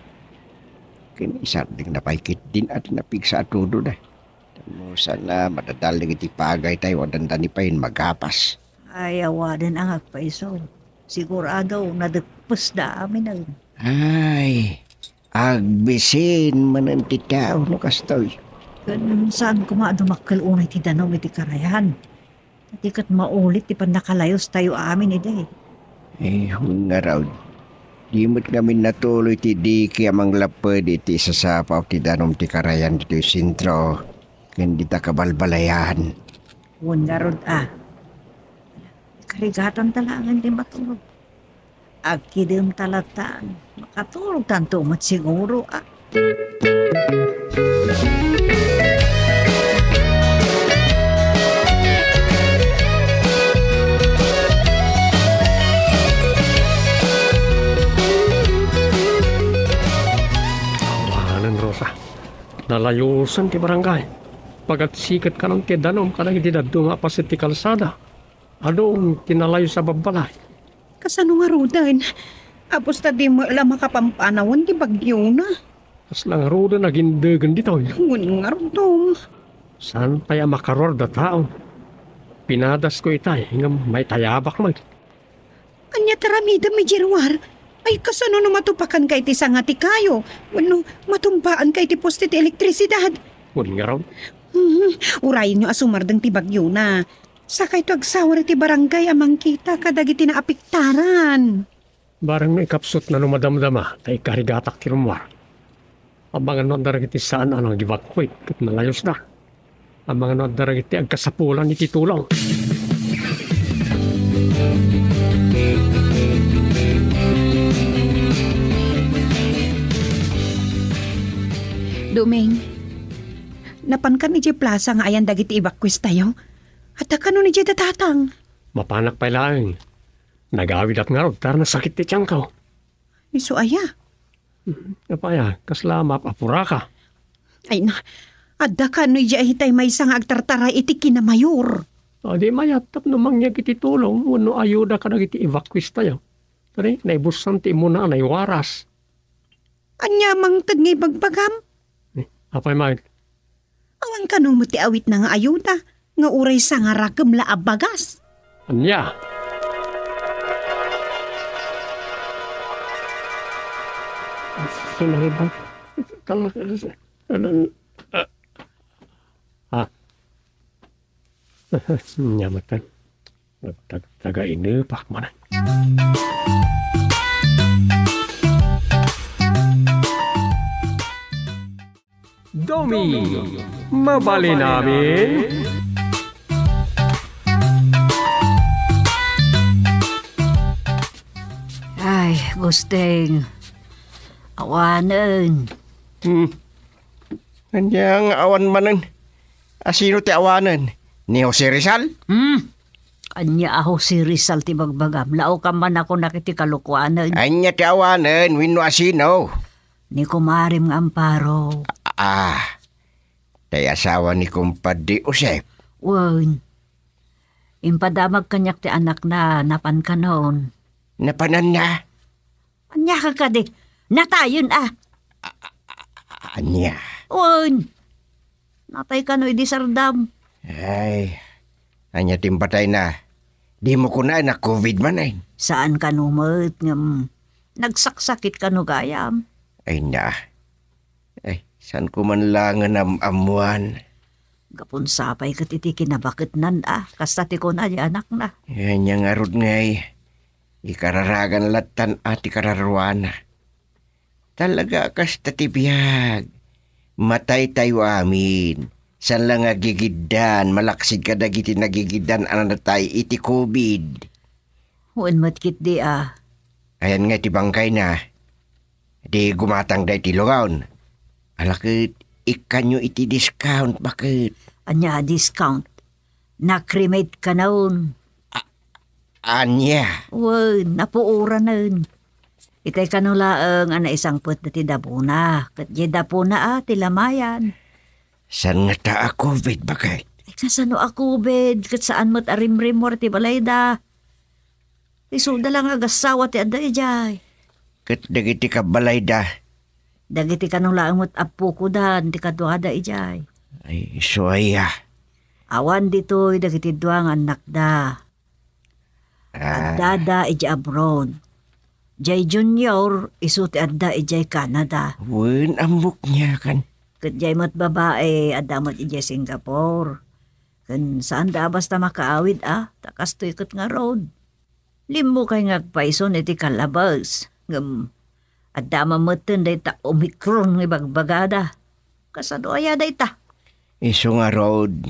Ken isardengna pay ketdin a ti napigsa a tudo da. Tapno saan a madadal dagiti pagaytayo a dandani pay magapas. Ay, awanen a nga agpayso. Sigurado, nadekpesda aminen. Ay, agbisin manen ti tao no kastoy. Ken saan koma a dumakkel unay ti danum iti karayan. Ti ket maulit ti pannakalayustayo amin idi. Eh, wen ngarud, di met ngamin natuloy ti dike a manglapped iti isasapaw ti danum ti karayan ditoy sentro ken dita kabalbalayan. Wen ngarud a. Karigatanta laengen ti maturog. Agkidemta latta. Makaturogtanto met siguro a. Awanen, Rosa. Nalayosen ti barangay. Pagagsiket kanon ti danum kadagiti dadduma a paset ti kalsada. Adu ti nalayos a babbalay. Kasano ngaruden? Apos ta di met la makapampanawen ti bagyona. Kasla ngaruden a gindegen ditoy. Wen ngarud, Tom. Saan pay a makaruar da tao? Pinadasko itay ngem maitayabak met. Ania ti aramidem, Jerwar? Ay, kasano no matupakanka iti sanga ti kayo? Wenno matumbaanka iti poste ti elektrisidad? Wen ngarud. Hmm, urayenyo a sumardeng ti bagyona. Sakayto agsawar iti barangay a mangkita kadagiti naapektaran. Barang no ikapsutna no madamdama ta ikarigatak ti rummuar. Amangan no adda dagiti saan a nag-evacuate ket nalayosda. Amangan no adda dagiti agkasapulan iti tulong. Doming, napankan idiay plaza nga ayan dagiti evacuees tayo? Adda kanon idiay dadatang? Mapanak pay laeng. Nagawidak ngarud ta nasakit ti tiangko. Isu aya? Apay a, kasla maap-apuraka? Ay na, adda kano idiay itay maysa nga agtartaray iti kinamayor. A, di mayat tapno mangyeg iti tulong wenno ayuda kadagiti evacuees tayo. Tari, naibussan ti immuna a naiwaras. Ania mangted nga ibagbagam? Eh, apay, Mike? Awan kano met ti awitna nga ayuda, nga uray sangarakem la a bagas. Ania? Sinalba. Tal-, ah. Ania met? Tag-, taga-inepak man. Domi, mabalin amin? Ay, Gusteng. Awanen. Hmm. Ania nga awan manen? A, sino ti awanen? Ni Jose Rizal? Hmm. Ania a Jose Rizal ti bagbagam? Laokam man a kunak iti kalokoanen. Ania ti awanen wenno a sino? Ni kumarem nga Amparo. Ah, tay asawa ni Kumpadre Josep. Wen, impadamag kaniak ti anakna, napan kanon. Napananna? Ania ka kadi? Natayen a. Ania? Wen, natay kano idi sardam. Ay, ania ti impatayna? Dimo kunaen a covid manen? Saan kano met ngem nagsaksakit kano gayam. Ay na. Ay, saanko man la nga nam-ammuan. Gapun sapay ket iti kinabaketnan a, kasta ti kuna di anakna. Ania ngarud ngay, ikararagan lattan a ti kararuana. Talaga a kasta ti biag. Mataytayo amin. Saan la nga gigiddan, malaksid kadagiti nagigiddan a natay iti covid. Wen met ketdi a. Ayan nga iti bangkayna. Di gumatangda iti lugaon. Ala ket ikkanyo iti discount, baket. Ania a discount? Na-cremate kanon. A-, ania? Wen, napuoranen. Itay kano laeng a naisangpet dati dabuna, ket diay dapuna a ti lamayan. Saan ngata a covid, baket? Ay, kasano a covid? Ket saan met a rimrimmuar ti balayda. Isuda la nga agassawa ti adda idiay. Ket dagiti kabbalayda? Dagiti kano laeng met a pukodan ti kaduada idiay. Ay, isu aya. Awan ditoy dagiti dua nga annakda. Ah. Addada idiay abroad. Jay Junior, isu ti adda idiay Canada. Wen, ammok niakan. Ket jay met babae, adda met idiay Singapore. Ken saanda a basta makaawid a, ta kastoy ket ngarud. Limmukay nga agpayson iti kalabas, ngem adda man metten dayta Omicron nga ibagbagada. Kasano aya dayta? Isu ngarud,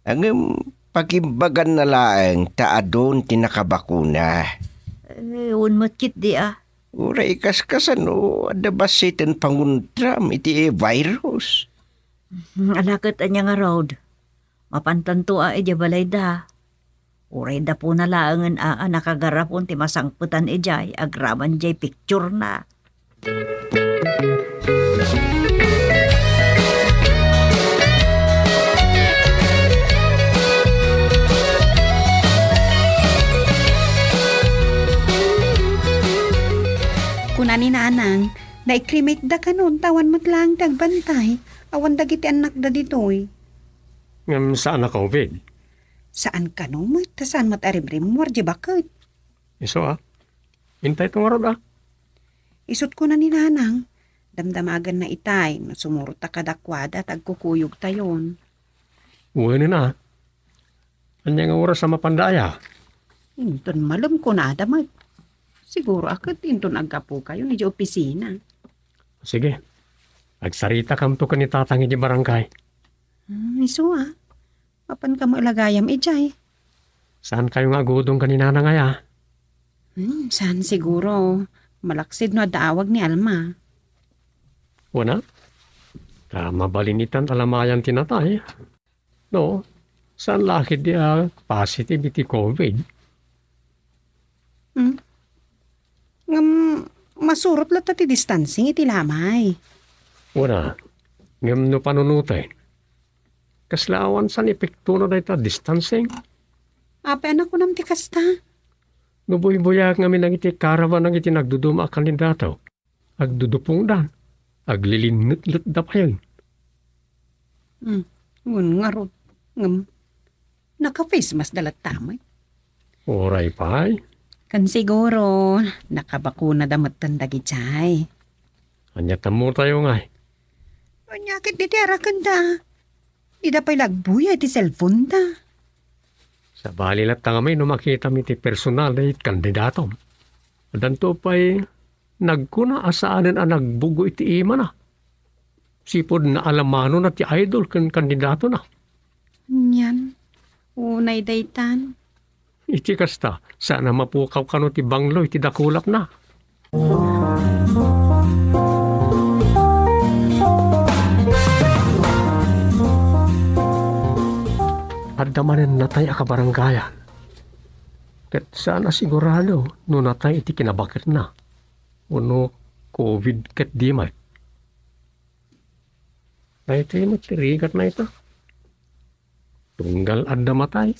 ngem pagimbaganna laeng ta adun ti nakabakuna. Eh, wen met ketdi a. Uray kaskasano, adda bassiten panguntram iti virus. Hmm, ala ket ania ngarud? Mapantanto a idiay balayda. Uray dapuna laengen a, a nakagarapon ti masangpetan idiay agraman diay picture na. Kuna ni Nanang, nai-cremate da kanon, ta awan met laeng ti agbantay. Awan dagiti annakda ditoy. Ngem saan a covid? Saan kano met, ta saan met a rimrimmuar di baket. Isu a. Intay to ngarud a. Isut kuna ni Nanang, damdamagenna itay no sumurot ta kadakuada ta agkukuyogtayon. Wen a. Ania nga oras a mapanda aya? Inton malem kunada met. Siguro a ket inton aggapukayon idiay opisina. Sige. Agsaritakamto ken ni Tatang idiay barangay. Hmm, isu a. Mapan kamo ilagayam idiay. Saan kayo nga agudong ken ni Nanang aya? Hmm, saan siguro. Malaksid no adda awag ni Alma. Wen a? Ta mabalin itan a lamayan ti natay. No, saan la ketdi a positive iti covid? Hmm? Ngem, masurot latta ti distancing iti lamay. Wen a, Ngem no panunoten, kasla awan san epektona dayta distancing? Apay a nakunam ti kasta? No buybuyaak ngamin dagiti karaban dagiti nagduduma a kandidato, agdudupongdan, aglilinnetletda payen. Hmm, wen ngarud, ngem naka-face mask da latta met. Uray pay. Ken siguro, nakabakunada metten dagidiay. Ania tammotayo ngay? Ania ket diti arakenda? Dida pay la agbuya iti cellphone da. Sabali latta ngamin no makitam iti personal daydi kandidatom. Addanto pay nagkuna a saanen a nagbugo iti imana. Sipud naalamanona ti idol ken kandidatona. Nian, unay daytan. Iti kasta, saan a mapukaw kano ti banglo iti dakulapna. Adda manen natay a kabarangayan. Ket saan a sigurado no natay iti kinabaketna wenno covid ket di met. Daytoy met ti rigatna ita. Tunggal adda matay,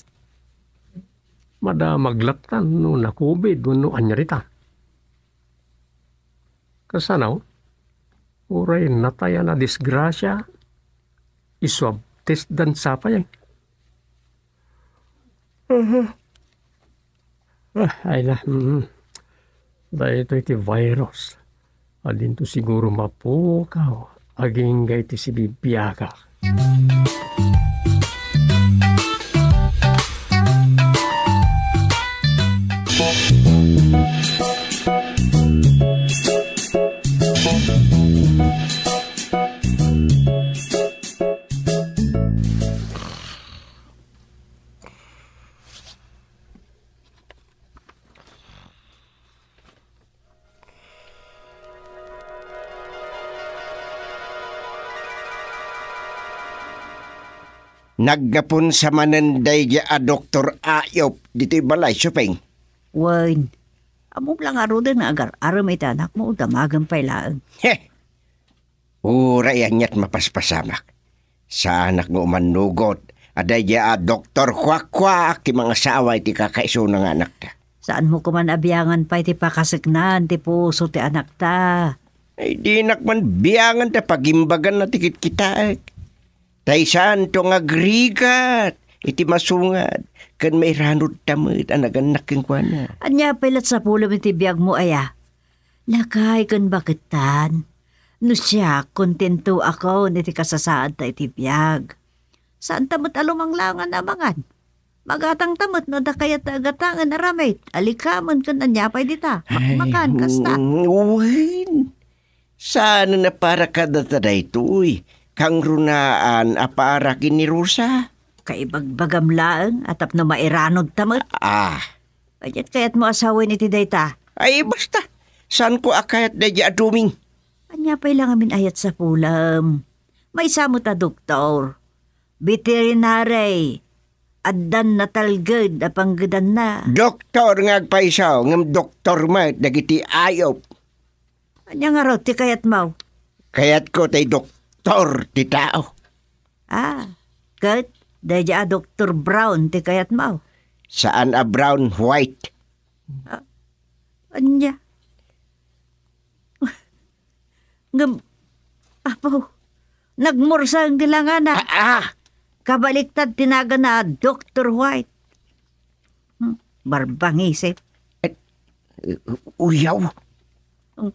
madamag lattan no na-covid wenno ania dita. Kasano? Uray natay a nadisgrasia, i-swab testdan sa pay. Mhm. Ah, ay na, mhm. Daytoy ti virus. Adinto siguro mapukaw agingga iti sibibiagak. Naggapunsa manen daydiay a doktor ayup ditoy balay, Suping? Wen, ammom la ngaruden nga agar-arem iti anakmo, damagen pay laeng. Heh! Uray aniat mapaspasamak. Saanak nga umannugot a daydiay a doktor kuakkuak ti mangasawa iti kakaisuna nga anakta. Saanmo koman a biangan pay ti pakaseknaan ti puso ti anakta. Ay, dinak man biangan ta pagimbaganna ti kitkitaek. Tay saanto nga agrigat iti masungad ken mairanudta met a nagannak kenkuana. Ania pay la ti sapulem iti biagmo aya? Lakay ken baketan. No siak, kontentiakon iti kasasaadta iti biag. Saanta met a lumanglangan a mangan. Magatangta met no adda kayat a gatangen, aramid, alikamen ken ania pay dita, makmakan, kasta. Mm, wen. Saanen a para kadata daytoy, kangrunaan a para ken ni Rosa. Kaibagbagam laeng a tapno mairanudta met. Ah. Ket kayatmo a sawen iti dayta? Ay, basta. Saanko a kayat daydiay a duming. Ania pay la ngamin aya ti sapulem? Maysa met a doktor. Veterinary. Addan natalged a panggedanna. Doktor nga agpayso, ngem doktor met dagiti ayup. Ania ngarud ti kayatmo? Kayatko tay doktor ti tao. Ah, ket daydiay a Doktor Brown ti kayatmo? Saan a brown, white. Ah, ania? Ngem, Apo, nagmursa nga langana. Ah, ah! Kabaliktad ti naganna a Doktor White. Hmm, barbangisip. Eh, uyaw. Hmm.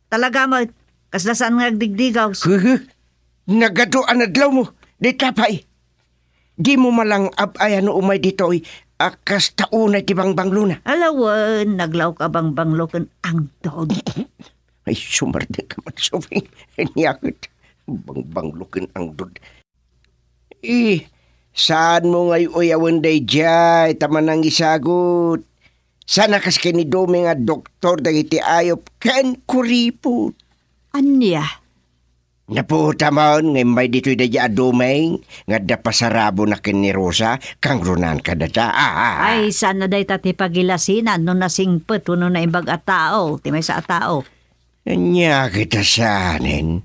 Talaga met, kasla saan nga agdigdigaw. Huh? Nagadu a nadlawmo, dita pay. Dimo malang ab-aya no umay ditoy a kasta unay ti bangbanglona. Ala wen, naglawko a bangbanglo ken angdod. Ay, sumardeng ka man, Suping. Ania ket bangbanglo ken angdod. Eh, saanmo nga uyawen daydiay ta manangisagut. Saan a kas ken ni Duming a doktor dagiti ayup ken kuripot. Ania? Napuotamon nga immay ditoy daydiay a Duming nga adda pasarabona ken ni Rosa, kangrunaan kadata. Ah, ah, ah. Ay, saan a dayta ti pagilasinan no nasingpet wenno naimbag a tao, ti maysa a tao? Ania ket a saanen?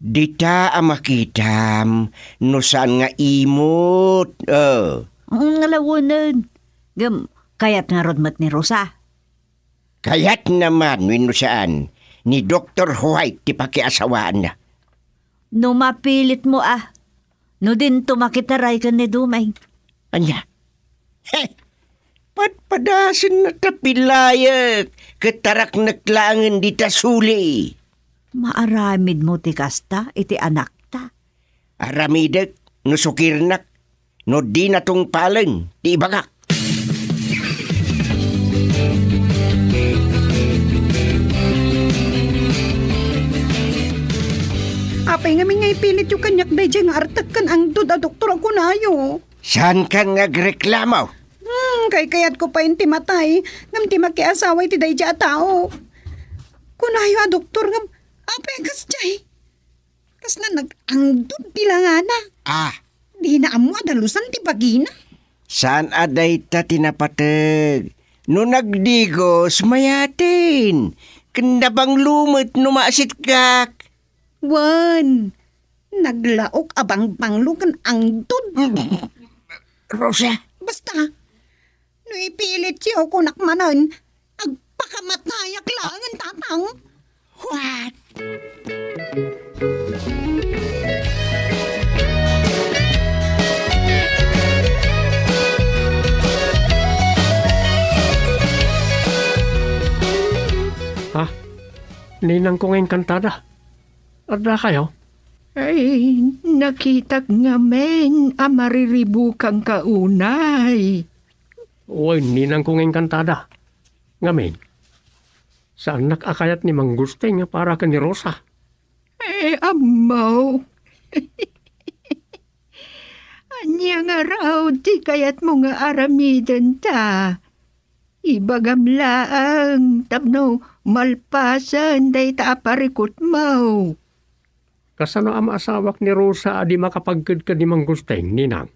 Dita a makitam, no saan nga imot. Oh. Ang lawanan. Ngem, kayat ngarud met ni Rosa? Kayatna man wenno saan, ni Doktor White ti pakiasawaanna. No mapilitmo a, no dinto makitaray ken ni Dumeng. Ania? He! Padpadasenna ta pilayek, ket taraknek laengen dita suli. Maaramidmo ti kasta iti anakta? Aramidek no sukirnak, no dina tungpalen ti ibagak. Apay ngamin nga ipilityo kaniak daydiay nga artek ken angdud a doktor a kunayo? Saankan nga agreklamo? Hmm, kaykayatko pay ti matay, ngem ti makiasawa iti daydiay a tao. Kunayo a doktor ngem, apay a kasdiay? Kasla nag-angdud ti langana. Ah. Dina ammo a dalusan ti bagina. Saan a dayta ti napateg. No nagdigos, mayaten. Ken nabanglo met no maasitkak. Wen, naglaok a bangbanglo ken angdud. Rosa. Basta, no ipilityo, kunak manen, agpakamatayak laengen, Tatang. What? Ha? Ninangko nga engkantada. Adda kayo? Ay, nakitak ngamin a mariribukangka unay. Wen, ninangko nga engkantada. Ngamin, saannak a kayat ni Mang Gusting nga para ken ni Rosa. Eh, ammo. Ania ngarud ti kayatmo nga aramidenta? Ibagam laeng tapno malpasen dayta a parikutmo. Kasano a maasawak ni Rosa a di makapagkedked ni Mang Gusting, Ninang?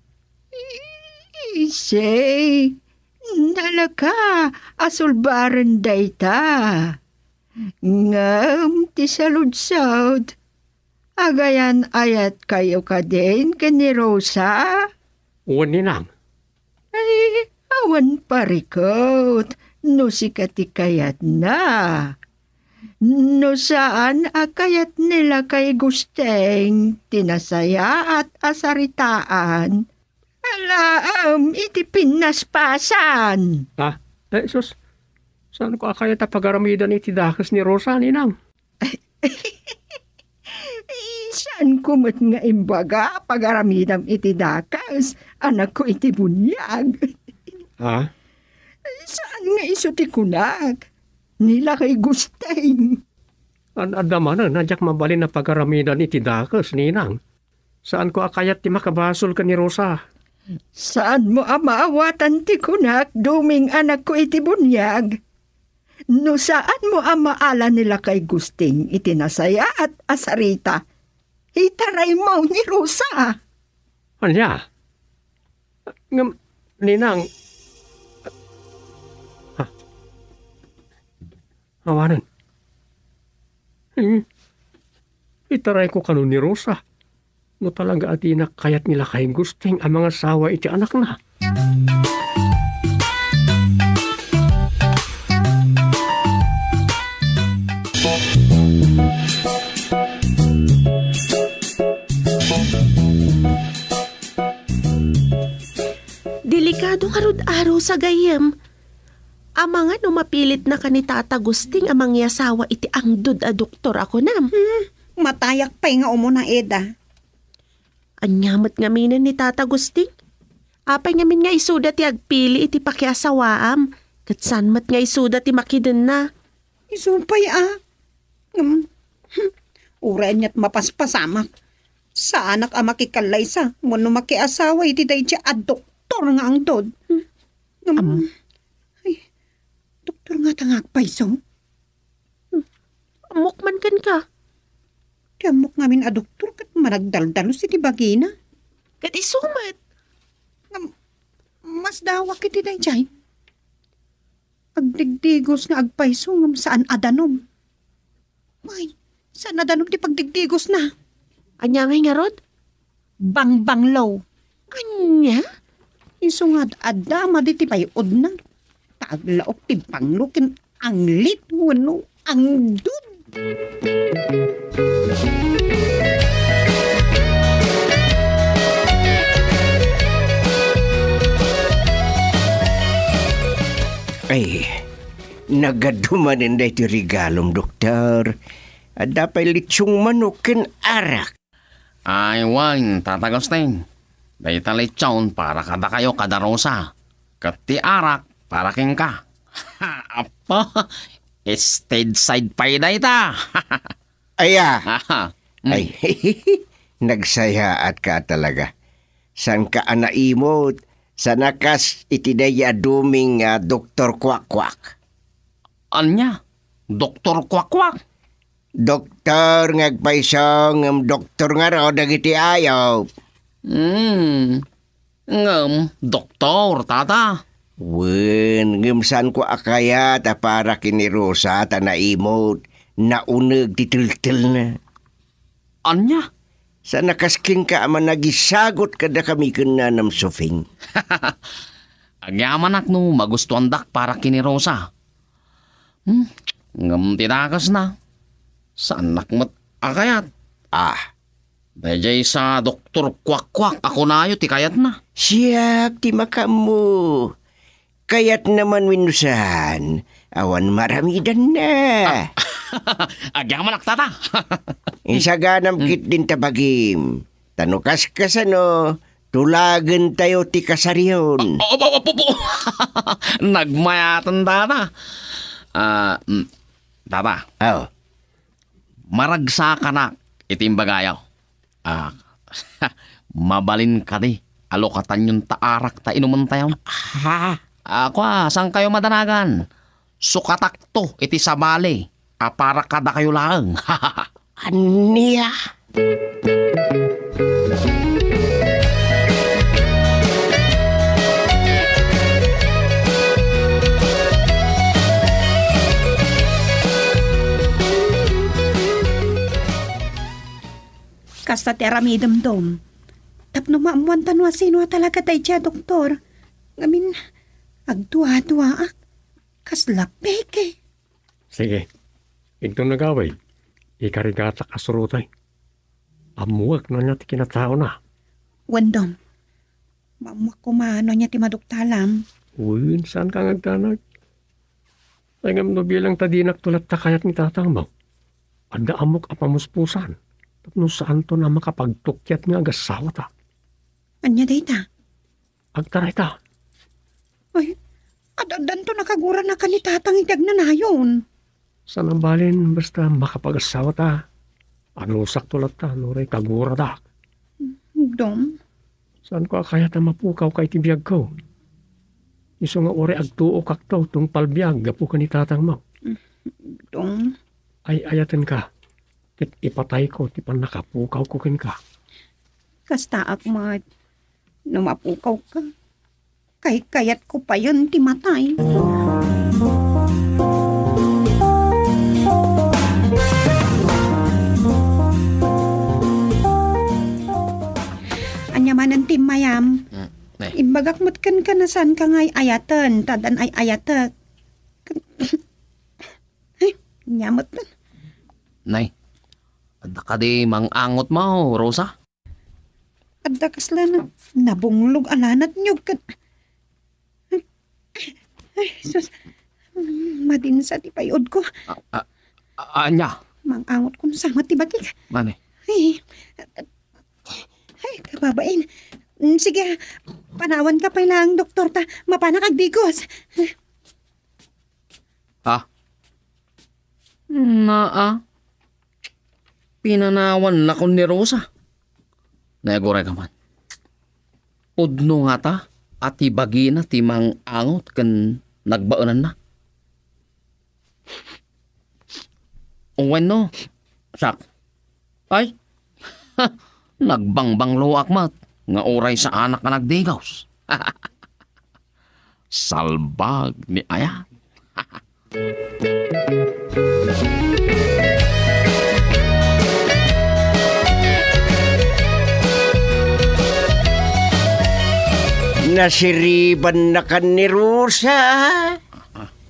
Isi, nalaka a sulbaren dayta. Ngem ti saludsod, agayan-ayatkayo kadin ken ni Rosa? Wen, Ninang. Ay, awan parikut no sika ti kayatna. No saan a kayat ni Lakay Gusting ti nasayaat a saritaan, alaem iti pinnaspasan. Ah, eh, sus, saanko a kayat a pagaramidan iti dakes ni Rosa, Ninang? Saanko met nga imbaga a pagaramidam iti dakes, anakko iti buniag. Ha? Saan nga isu ti kunak, ni Lakay Gusting. An-, adda manen a diak mabalin a pagaramidan iti dakes, Ninang. Saanko a kayat ti makabasol ken ni Rosa. Saanmo a maawatan ti kunak, Duming, anakko iti buniag. No saanmo a maala ni Lakay Gusting iti nasayaat a sarita, itaraymo ni Rosa. Ania? Ngem, Ninang, ha? Awanen. Hmm. Itarayko kano ni Rosa. No talaga a dina kayat ni Lakay Gusting a mangasawa iti anakna. Delikado ngarud a Rosa gayyem. Amangan no mapilitnaka ni Tata Gusting a mangiasawa iti angdud a doktor a kunam. Hmm, matayak pay nga umuna, Eda. Ania met ngaminen ni Tata Gusting? Apay ngamin nga isuda ti agpili iti pakiasawaam, ket saan met nga isuda ti makidenna? Isu pay a. Ngem, hmm, uray ania't mapaspasamak. Saanak a makikallaysa wenno makiasawa iti daydiay a doktor nga angdud. Hmm. Ngem, Am- ay, doktor ngata nga agpayso? Hmm. Ammok man kenka. Ti ammok ngamin a doktor ket managdaldalus iti bagina. Ket isu met. Ngem, masdawak iti daydiay. Agdigdigos nga agpayso ngem saan a danum. Ay, saan a danum ti pagdigdigosna. Ania ngay ngarud? Bangbanglo. Ania? Isu nga ad-adda madi ti bay-odna. Ta aglaok ti banglo ken anglit wenno angdud. Ay, nagadu manen daytoy regalom, Doktor. Adda pay litsong manok ken arak. Ay, wen, Tata Agustin. Dayta lechon para kadakayo kada Rosa. Ket ti arak para kenka. Apo, stage side pay dayta. Aya. Aha. Mm. Ay, nagsayaatka talaga. Saanka a naimot, saan a kas iti daydi a duming nga Doktor Kwak-kwak. Ania? Doktor Kwak-kwak? Doktor nga agpayso ngem doktor ngarud dagiti ayup. Hmm. Ngem doktor, Tata. Wen, ngem saanko a kayat a para ken ni Rosa ta naimot, nauneg ti teltelna. Ania? Saan a kas kenka a managisagut kadakami ken Nanam Sofing. Agyamanak no magustuandak para ken ni Rosa. Hmm, ngem ti dakesna, saannak met a kayat. Ah. Daydiay sa Doktor Kwak-kwak a kunayo ti kayatna. Siak ti makaammo. Kayatna man wenno saan, awan maaramidanna. Ah, agyamanak, Tata. Isaganam ketdin ta bagim. Ta no kaskasano, tulagentayo ti kasarion. Ah, apo, apo, apo. Nagmayaten, Tata. Ah, mm, Tata. Oh. Maragsakanak iti imbagayo. Ah, mabalin kadi a lukatanyon ta arak ta inumentayon? Ha? Ah, kua, saankayo madanagan? Sukatakto iti sabali a para kadakayo laeng. Ania? Kasta ti aramidem, Dom. Tapno maammoanta no asino a talaga daydiay a doktor. Ngamin, agduaduaak. Kasla peke. Sige. Inton nagawid, ikarigatak a surotay. Ammoek no ania ti kinataona. Wen, Dom. Maammoak koma no ania ti maduktalam. Wen, saanka nga agdanag. Ay, ngem no bilang ta dinakto latta kayat ni tatangmo, adda ammok a pamuspusan tapno saanton a makapagtukiat nga agassawata. Ania dayta? Agtarayta. Ay, ad-addanton a kaguranakan ni tatang iti agnanayon. Saan a balin, basta makapagassawata. Anusakto latta, no uray kaguradak. Dom. Saanko a kayat a mapukawka iti biagko. Isu nga uray agtuokakto tungpal biag gapu ken ni tatangmo. Dom. Ay-ayatenka, ket ipatayko ti pannakapukawko kenka. Kastaak met, no mapukawka, kaykayatko payen ti matay. Ania manen ti immayam? Mm, eh. Imbagak met kenka a saanka nga ay-ayaten, ta addan ay-ayatek. Ay, ania met? Nay, adda kadi mang-angotmo, Rosa? Adda kasla na, nabunglog a lanat nyo ket, ay, sus, madinsa ti pay-odko. A, a, a, ania? Mang-angot kon sama ti batik. Mani? Ay, ay, kababain. Mm, sige, panawanka pay laeng, doktor, ta mapanak agdigos. Ha? Naa, pinanawan lakon ni Rosa. Naguray ka man. Pudno ngata a ti bagina ti mang-angot ken nagbaenanna. Wenno, siak. Ay, nagbangbangloak met nga uray saanak a nagdigos. Salbag ni Ayat. Nasiribannakan ni Rosa.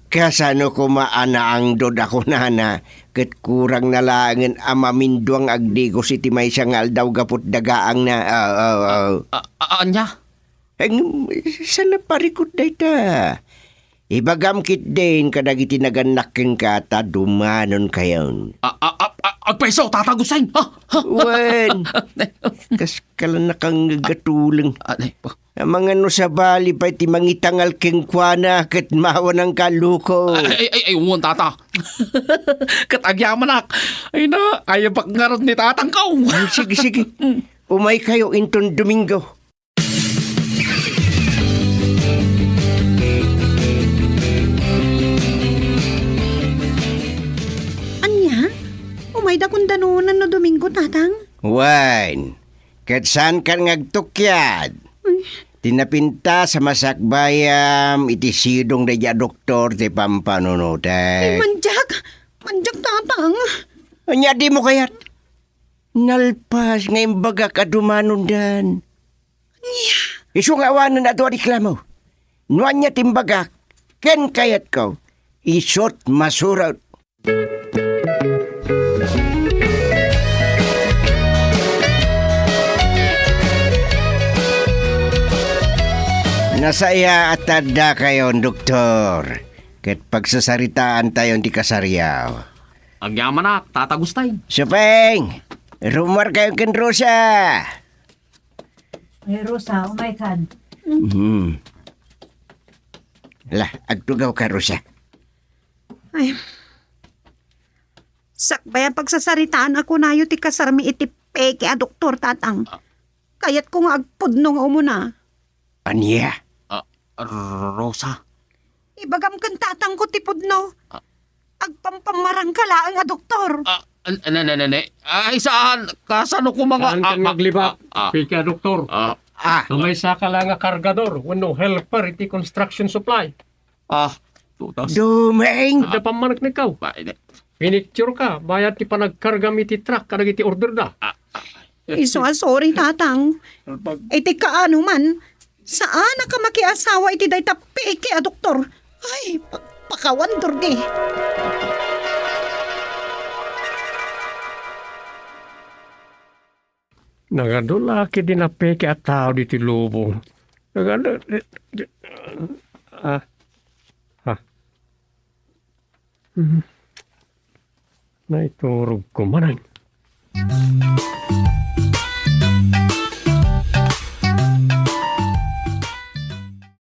Kasano koma a naangdod a kunana, ket kurangna laengen a maminduang agdigos iti maysa nga aldaw gapu ti dagaangna. Ah, ah, ah. A-, a-, ania? Ngem, saan a parikut dayta? Ibagam ketdin kadagiti nagannak kenka ta dumanonkayon. A-, a-, a-, a-, agpayso, Tata Agustin! Ha? Ha? Wen, kas kalanakang gagatuleng. Ah, ay, pa- Amangan no sabali pay ti mangitangal kenkuana ket mawanang kaluko. Ay, ay, ay, ay, wen, Tata. Ket agyamanak. Ay na, ayabak ngarud ni Tatangko. Ay, sige, sige. Umaykayo inton Domingo. Ania? Umayda kun danonan no Domingo, Tatang? Wen, ket saankan nga agtukyad. Ay. Ti napintas a masakbayam iti sidong daydi a doktor ti pampanunotek. Ay, mandiak! Mandiak, Tatang! Ania dimo kayat? Nalpas nga imbagak a dumanondan. Ania? Isu nga awanen a dua reklamo. No ania ti imbagak, ken kayatko, isut' masurot. Nasayaat ta addakayon, Doktor, ket pagsasaritaantayon ti kasariaw. Agyamanak, Tata Agustin. Supeng! Rummuarkayon ken Rosa! Ay, Rosa, umaykan. Hmm. Ala, agtugawka, Rosa. Ay. Sakbay a pagsasaritaan a kunayo ti kasarmi iti peke a doktor, Tatang. Ah. Kayatko nga agpudno nga umuna. Ania? Ah, Rosa? Ibagam ken Tatangko ti pudno. Ah. Agpampamarangka laeng a doktor. Ah, n-, n-, n-, n-, n-, ay, saan? Kasano koma nga, Saan ah, ka ah, naglibak? Ah, ah. Peke a doktor. Ah. Ah. Maysa ka la nga kargador wenno helper iti construction supply. Ah, tutas. Dumeng! Adda pammaneknekkaw. Ba, hindi. Pinicture ka, bayat ti panagkargam iti truck kadagiti order da. Ah, ah. Isu a sorry, Tatang. Pag- Iti kaano man, saan a ka makiasawa iti dayta peke a doktor. Ay, pagpakawan, Dordi. Nagadu la ketdi napeke a tao ditoy lubong. Nagadu, ah, ah. Hmm. Naiturogko manen.